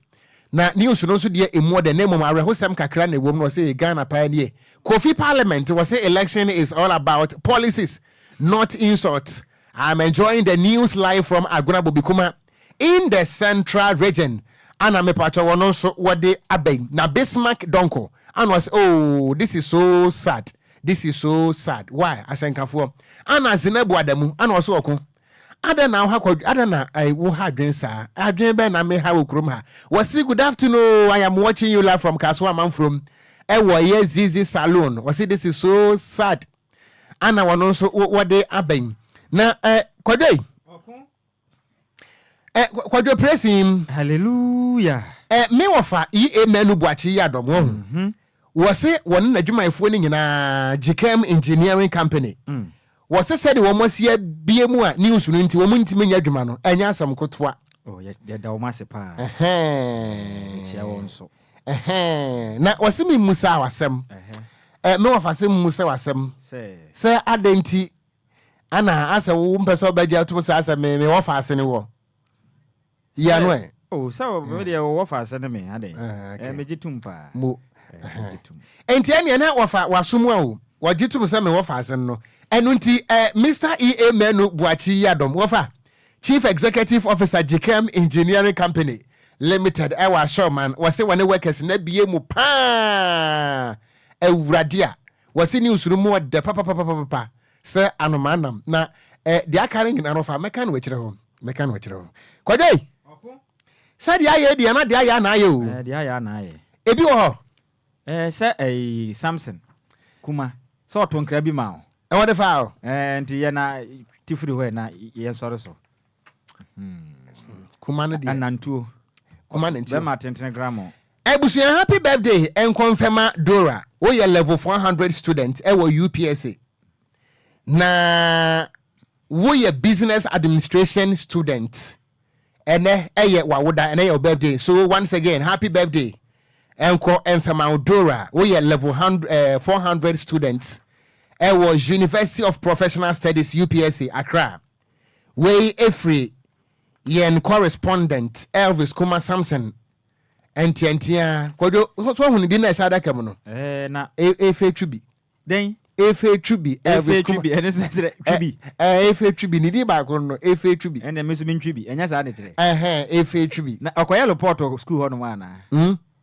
Na news no nso deɛ, emu ɔdɛ, na mmom awerɛhosɛm kakra na ɛwɔ mu. Na ɔsɛ Ghana paa nie. Kofi Parliament wɔsɛ, "Election is all about policies, not insults. I'm enjoying the news live from Agona Bobikuma in the Central Region." Ana mepatwa wɔn nso wɔde abɛn na Bismarck Donko ana ɔsɛ, "Oh, this is so sad, this is so sad. Why ahyɛnkafoɔ?" Ana Zinabu Adamu ana ɔsɛ, "Ɔko ada na woha kɔ ada na wo ha adwen saa adwen bɛn na meha wɔ kurom ha?" Wɔsi, "Good afternoon, I am watching you live from Kasoa Amanfrom, ɛwɔ yɛ Zizi Saloon." Wɔsi, "This is so sad." Ana wɔn nso wɔde abɛn na kwadwo yi Kwadwo presim. Hallelujah. Me wɔfa ea Manu Buakye yi adɔm wɔn ho wɔse wɔne n'adwumayɛfoɔ no nyinaa, Gicam Engineering Company, wɔse sɛde wɔn asi abie mu a news no nti wɔn ntumi nyɛ adwuma no, ɛnyɛ asɛm kotoa. Oh, yɛda wɔn ase paa. Yɛkyia wɔn nso. Na wɔse me mmusa w'asɛm, me wɔfa se mmusa w'asɛm sɛ adɛn nti ana asɛ wo mpɛ sɛ wobɛgye atom saa sɛ me wɔfa ase ne wɔ yia no ɛ? Oh, sɛ me deɛ, wɔwɔ fa ase ne me adɛn? Megye tom paa. Mo. Megye tom. Enti ɛneɛ na wɔfa wasom a o wɔgye tom sɛ mewɔ fa ase no. Ɛno nti Mr Ea Manu Boakye yi adɔm wɔfa Chief Executive Officer, Gicam Engineering Company Limited, ɛwɔ Asɔrman, wɔse wɔne workers na bie mu paa. Awurade a wɔse news no mu ɔdɛ papapapapa sɛ anomaa nam na deɛ aka no nyinaa no fa mɛka no akyerɛ hɔ, mɛka no akyerɛ hɔ. Kɔgyei sɛ deɛ ayɛ deɛ na deɛ ayɛ ana ayɛ o. Deɛ ayɛ ana ayɛ. Ebi wɔ hɔ. Sɛ ɛyi Samson Kuma sɛ ɔto nkra bi ma wo. Ɛwɔ de fa o. Nti yɛ na ti firi hɔ na yɛn sɔre so. Kuma no deɛ. Anantuo. Kuma nantuo. Bɛma tentene gramo. Abusua, happy birthday nkɔnfɛma Dora. Woyɛ level 400 student ɛwɔ UPSA na woyɛ business administration student. Ɛnɛ ɛyɛ wawoda, ɛnɛ yɛ wo birthday, so once again, happy birthday ɛnkɔ ɛnfɛma Dora. Woyɛ level 400 students ɛwɔ University of Professional Studies, UPSA, Accra. Wei efiri yɛn correspondent Elvis Kuma Samson ntiantia. Kwadwo so ɔhun di na ɛhyɛ adaka mu no. Na efe twi bi. Den. Efe twi bi. Elvis Kuma efe twi bi, ɛne sɛ kyerɛ twi bi. Efe twi bi ne di baako no, efe twi bi. Ɛnna mi nso mi ntwi bi, ɛnyɛ saa ne kyerɛ. Ɛhɛn, efe twi bi. Na ɔkɔyɛ report wɔ school hɔ nom ana?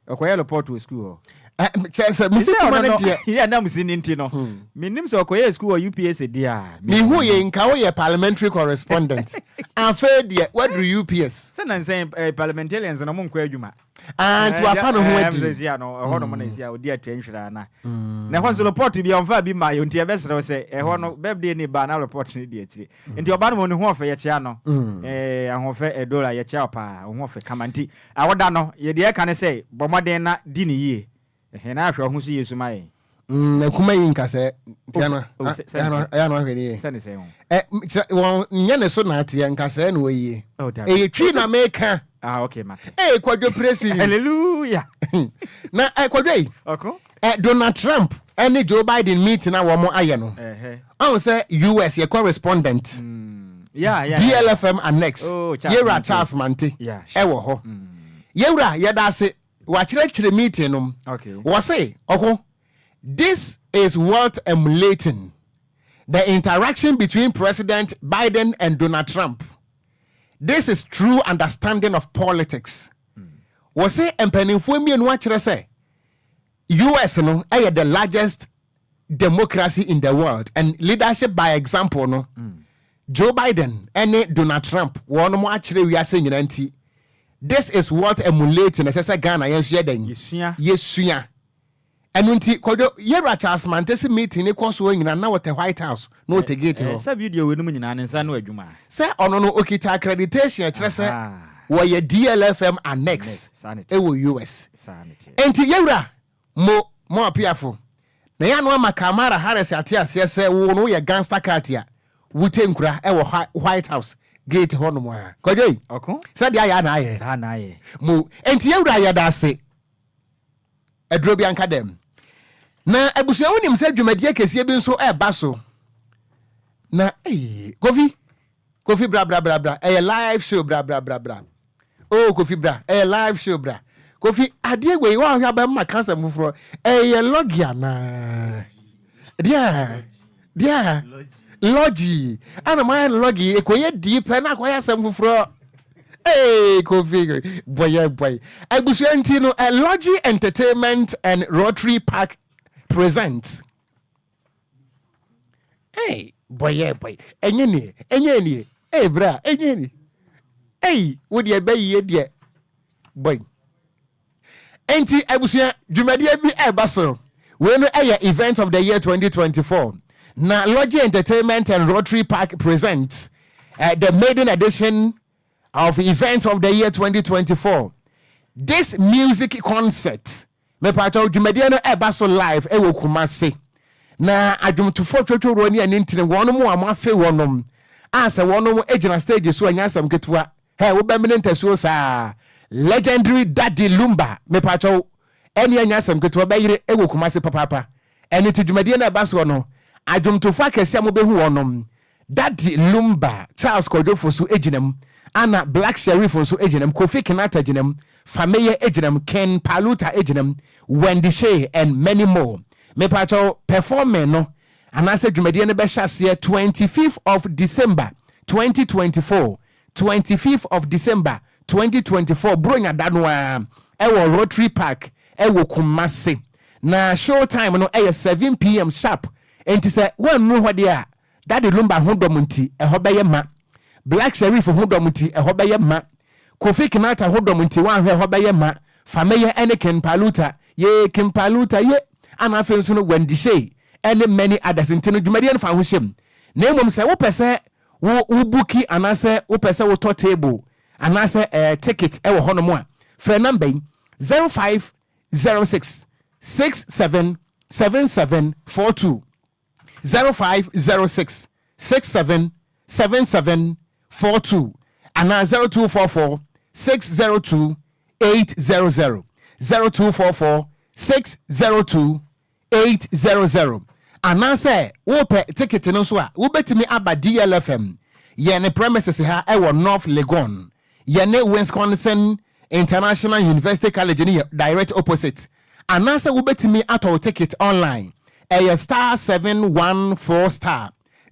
Ɔkɔyɛ report wɔ school hɔ. Kyerɛ sɛ misi kuma no deɛ. Yɛ nam si ne nti no, menim sɛ ɔkɔyɛ school wɔ UPSA di a. Mihu yɛ nka woyɛ parliamentary correspondent, afei deɛ waduru UPS. Sɛ nansɛn parliamentarians no mo nkɔ adwuma. Ah, nti wafa ne ho adi. Sɛ si ano ɛhɔ nom na esi a odi atua nhwira na na ɛhɔ nso report bi a ɔmfa bi ma yɛ, nti ɛbɛsrɛ wo sɛ ɛhɔ no birthday ne ba na report ne di akyire. Nti ɔba no mo ne ho ɔfɛ, yɛkyea no ahoɔfɛ ɛdora, yɛkyea wo paa, wo ho ɔfɛ kama. Nti awoda no yɛdeɛ ɛka ne sɛ bɔ mmɔden na di ne yie ɛhɛn na ahwɛ ɔho so yie so ma yɛn. Akuma yi nkasɛ ɛyɛ no ahwɛ ne yie. Sɛne sɛ ho. Kyerɛ wɔn nyɛ ne so na ateɛ nkasɛɛ na wɔyie. Ɛyɛ twi na meka. Ah, okay, mate. Ee, Kwadwo Presi. Hallelujah. Na Kwadwo yi. Ɔko. Donald Trump ɛne Joe Biden meeting a wɔn ayɛ no. Ɔn sɛ US yɛ correspondent. DLFM annex. Oh, Charles Yewura Mante. Charles Mante. Yeah, sure. Ɛwɔ hɔ. Yewura, yɛda ase wakyerɛkyerɛ meeting no. Wɔse ɔko, "This is worth emulating. The interaction between President Biden and Donald Trump. This is true understanding of politics." Wɔse mpanimfoɔ mmienu akyerɛ sɛ US no ɛyɛ the largest democracy in the world and leadership by example no, Joe Biden ɛne Donald Trump wɔn mo akyerɛ wiase nyinaa, nti this is worth emulating. Ɛsɛ sɛ Ghana yɛn nso yɛ dɛn? Yɛsua. Yɛsua. Ɛno nti Kwadwo, yɛwura Charles Mante sɛ meeting ne kɔ so nyinaa na wɔte White House na wɔte gate hɔ. Sɛ video wei no mu nyinaa ne nsa no adwuma. Sɛ ɔno no okita accreditation ɛkyerɛ sɛ wɔyɛ DLFM annex Saa ne teɛ. ɛwɔ US. Saa ne teɛ. Enti yɛwura mo apiafo na yɛn ano ama Kamala Harris ate aseɛ sɛ wo no woyɛ gangster cat a wote nkura ɛwɔ White House. gate hɔnom a. Kwadwo yi, sɛdeɛ ayɛ a na ayɛ. Saa na ayɛ. Mo, enti yɛwura yɛda ase. Aduro bi anka dɛm. Na abusua wonim sɛ dwumadie kɛseɛ bi nso ɛreba so. Na ee, Kofi, Kofi bra bra bra bra, ɛyɛ live show bra bra bra bra. Oh Kofi bra, ɛyɛ live show bra. Kofi, adeɛ wei woanhwɛ aba ma ka asɛm foforɔ. Ɛyɛ lɔgi anaa? Deɛ deɛ lɔgi. Ana mayɛ no lɔgi, ɛkɔyɛ dii pɛ na akɔyɛ asɛm foforɔ. Hey, Kofi, boy, boy. Abusua nti no, Lodgy Entertainment and Rotary Park presents. Hey, boy, boy. Enye nie, enye nie. Hey, bra, enye nie. Hey, wo deɛ bɛyie deɛ. Boy. Enti abusua dwumadie bi ɛreba so. Wei no ɛyɛ event of the year 2024. Na Lodgy Entertainment and Rotary Park presents the maiden edition of event of the year 2024. This music concert, mepatwa dwumadie no ɛba so live ɛwɔ Kumasi. Na adwomtofoɔ twotworoɔ ne ani ntene wɔn mu a wɔafe wɔnom a sɛ wɔnom gyina stage so ɛnyɛ asɛm ketewa. Hɛ, wobɛmene ntasuo saa. Legendary Daddy Lumba, mepatwa ɛne ɛnyɛ asɛm ketewa bɛyere ɛwɔ Kumasi papaapa. Ɛno nti dwumadie no ɛba soɔ no, adwomtofoɔ akɛseɛ a mobɛhu wɔnom, Daddy Lumba, Charles Kwadwo Fosu gyina mu, ana Black Sherif nso gyina mu, Kofi Kinata gyina mu, Fameye gyina mu, Ken Paluta gyina mu, Wendy Shay and many more. Mepatwa performing no anaasɛ dwumadie no bɛhyɛ aseɛ 25th of December 2024, 25th of December 2024, Buronya da no ara ɛwɔ Rotary Park ɛwɔ Kumasi. Na show time no ɛyɛ 7 p.m. sharp. Enti sɛ woannuru hɔ deɛ a, Daddy Lumba ho dɔm nti ɛhɔ bɛyɛ ma. Black Sherif ho dɔm nti ɛhɔ bɛyɛ ma. Kofi Kinata ho dɔm nti woanhwɛ ɛhɔ bɛyɛ ma. Fameye ɛne Ken Paluta, yee Ken Paluta ye, ana afei nso no Wendy Shay ɛne many others nti no dwumadie no fa ho hyɛ mu. Na mmom sɛ wopɛ sɛ wo wo booki anaasɛ wopɛ sɛ wotɔ table anaasɛ ticket ɛwɔ hɔnom a, frɛ number yi 0506 67 77 42, 0506 67 77 42 anaa 0244 602 800, 0244 602 800. Anaasɛ wopɛ ticket no nso a, wobɛtumi aba DLFM yɛne premises ha ɛwɔ North Legon, yɛne Wisconsin International University College no yɛ direct opposite. Anaasɛ wobɛtumi atɔ wo ticket online, ɛyɛ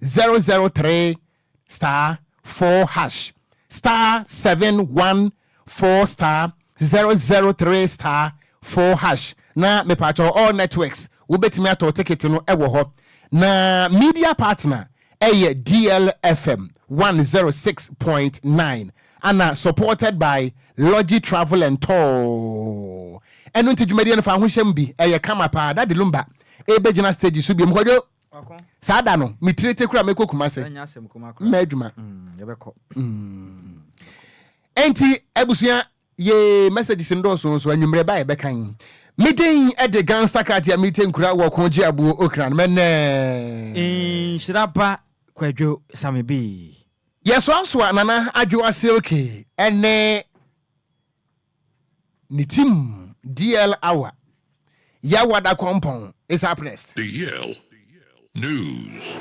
*714*003*4#, *714*003*4#. Na mepatwɛ, all networks wobɛtumi atɔ ticket no ɛwɔ hɔ. Na media partner ɛyɛ DLFM 106.9 ana supported by Logi Travel and Tour. Ɛno nti dwumadie no fa ahohyɛm bi ɛyɛ kama paa. Daddy Lumba ɛbɛgyina stage so biom. Kwadwo, saa da no metire te kora mɛkɔ Kumase mma adwuma. Enti abusua, ye messages ndɔɔso nso anwummerɛ ba yɛbɛkan. Medin ɛde Gangster Cat a mete nkura wɔ ko gye aboɔ okran mɛnɛ. Nhyira ba Kwadwo Same bi. Yɛsoasoa Nana Adwoa Silky ɛne ne team DL Hour Yawada Kɔmpɔn is up next. DL News.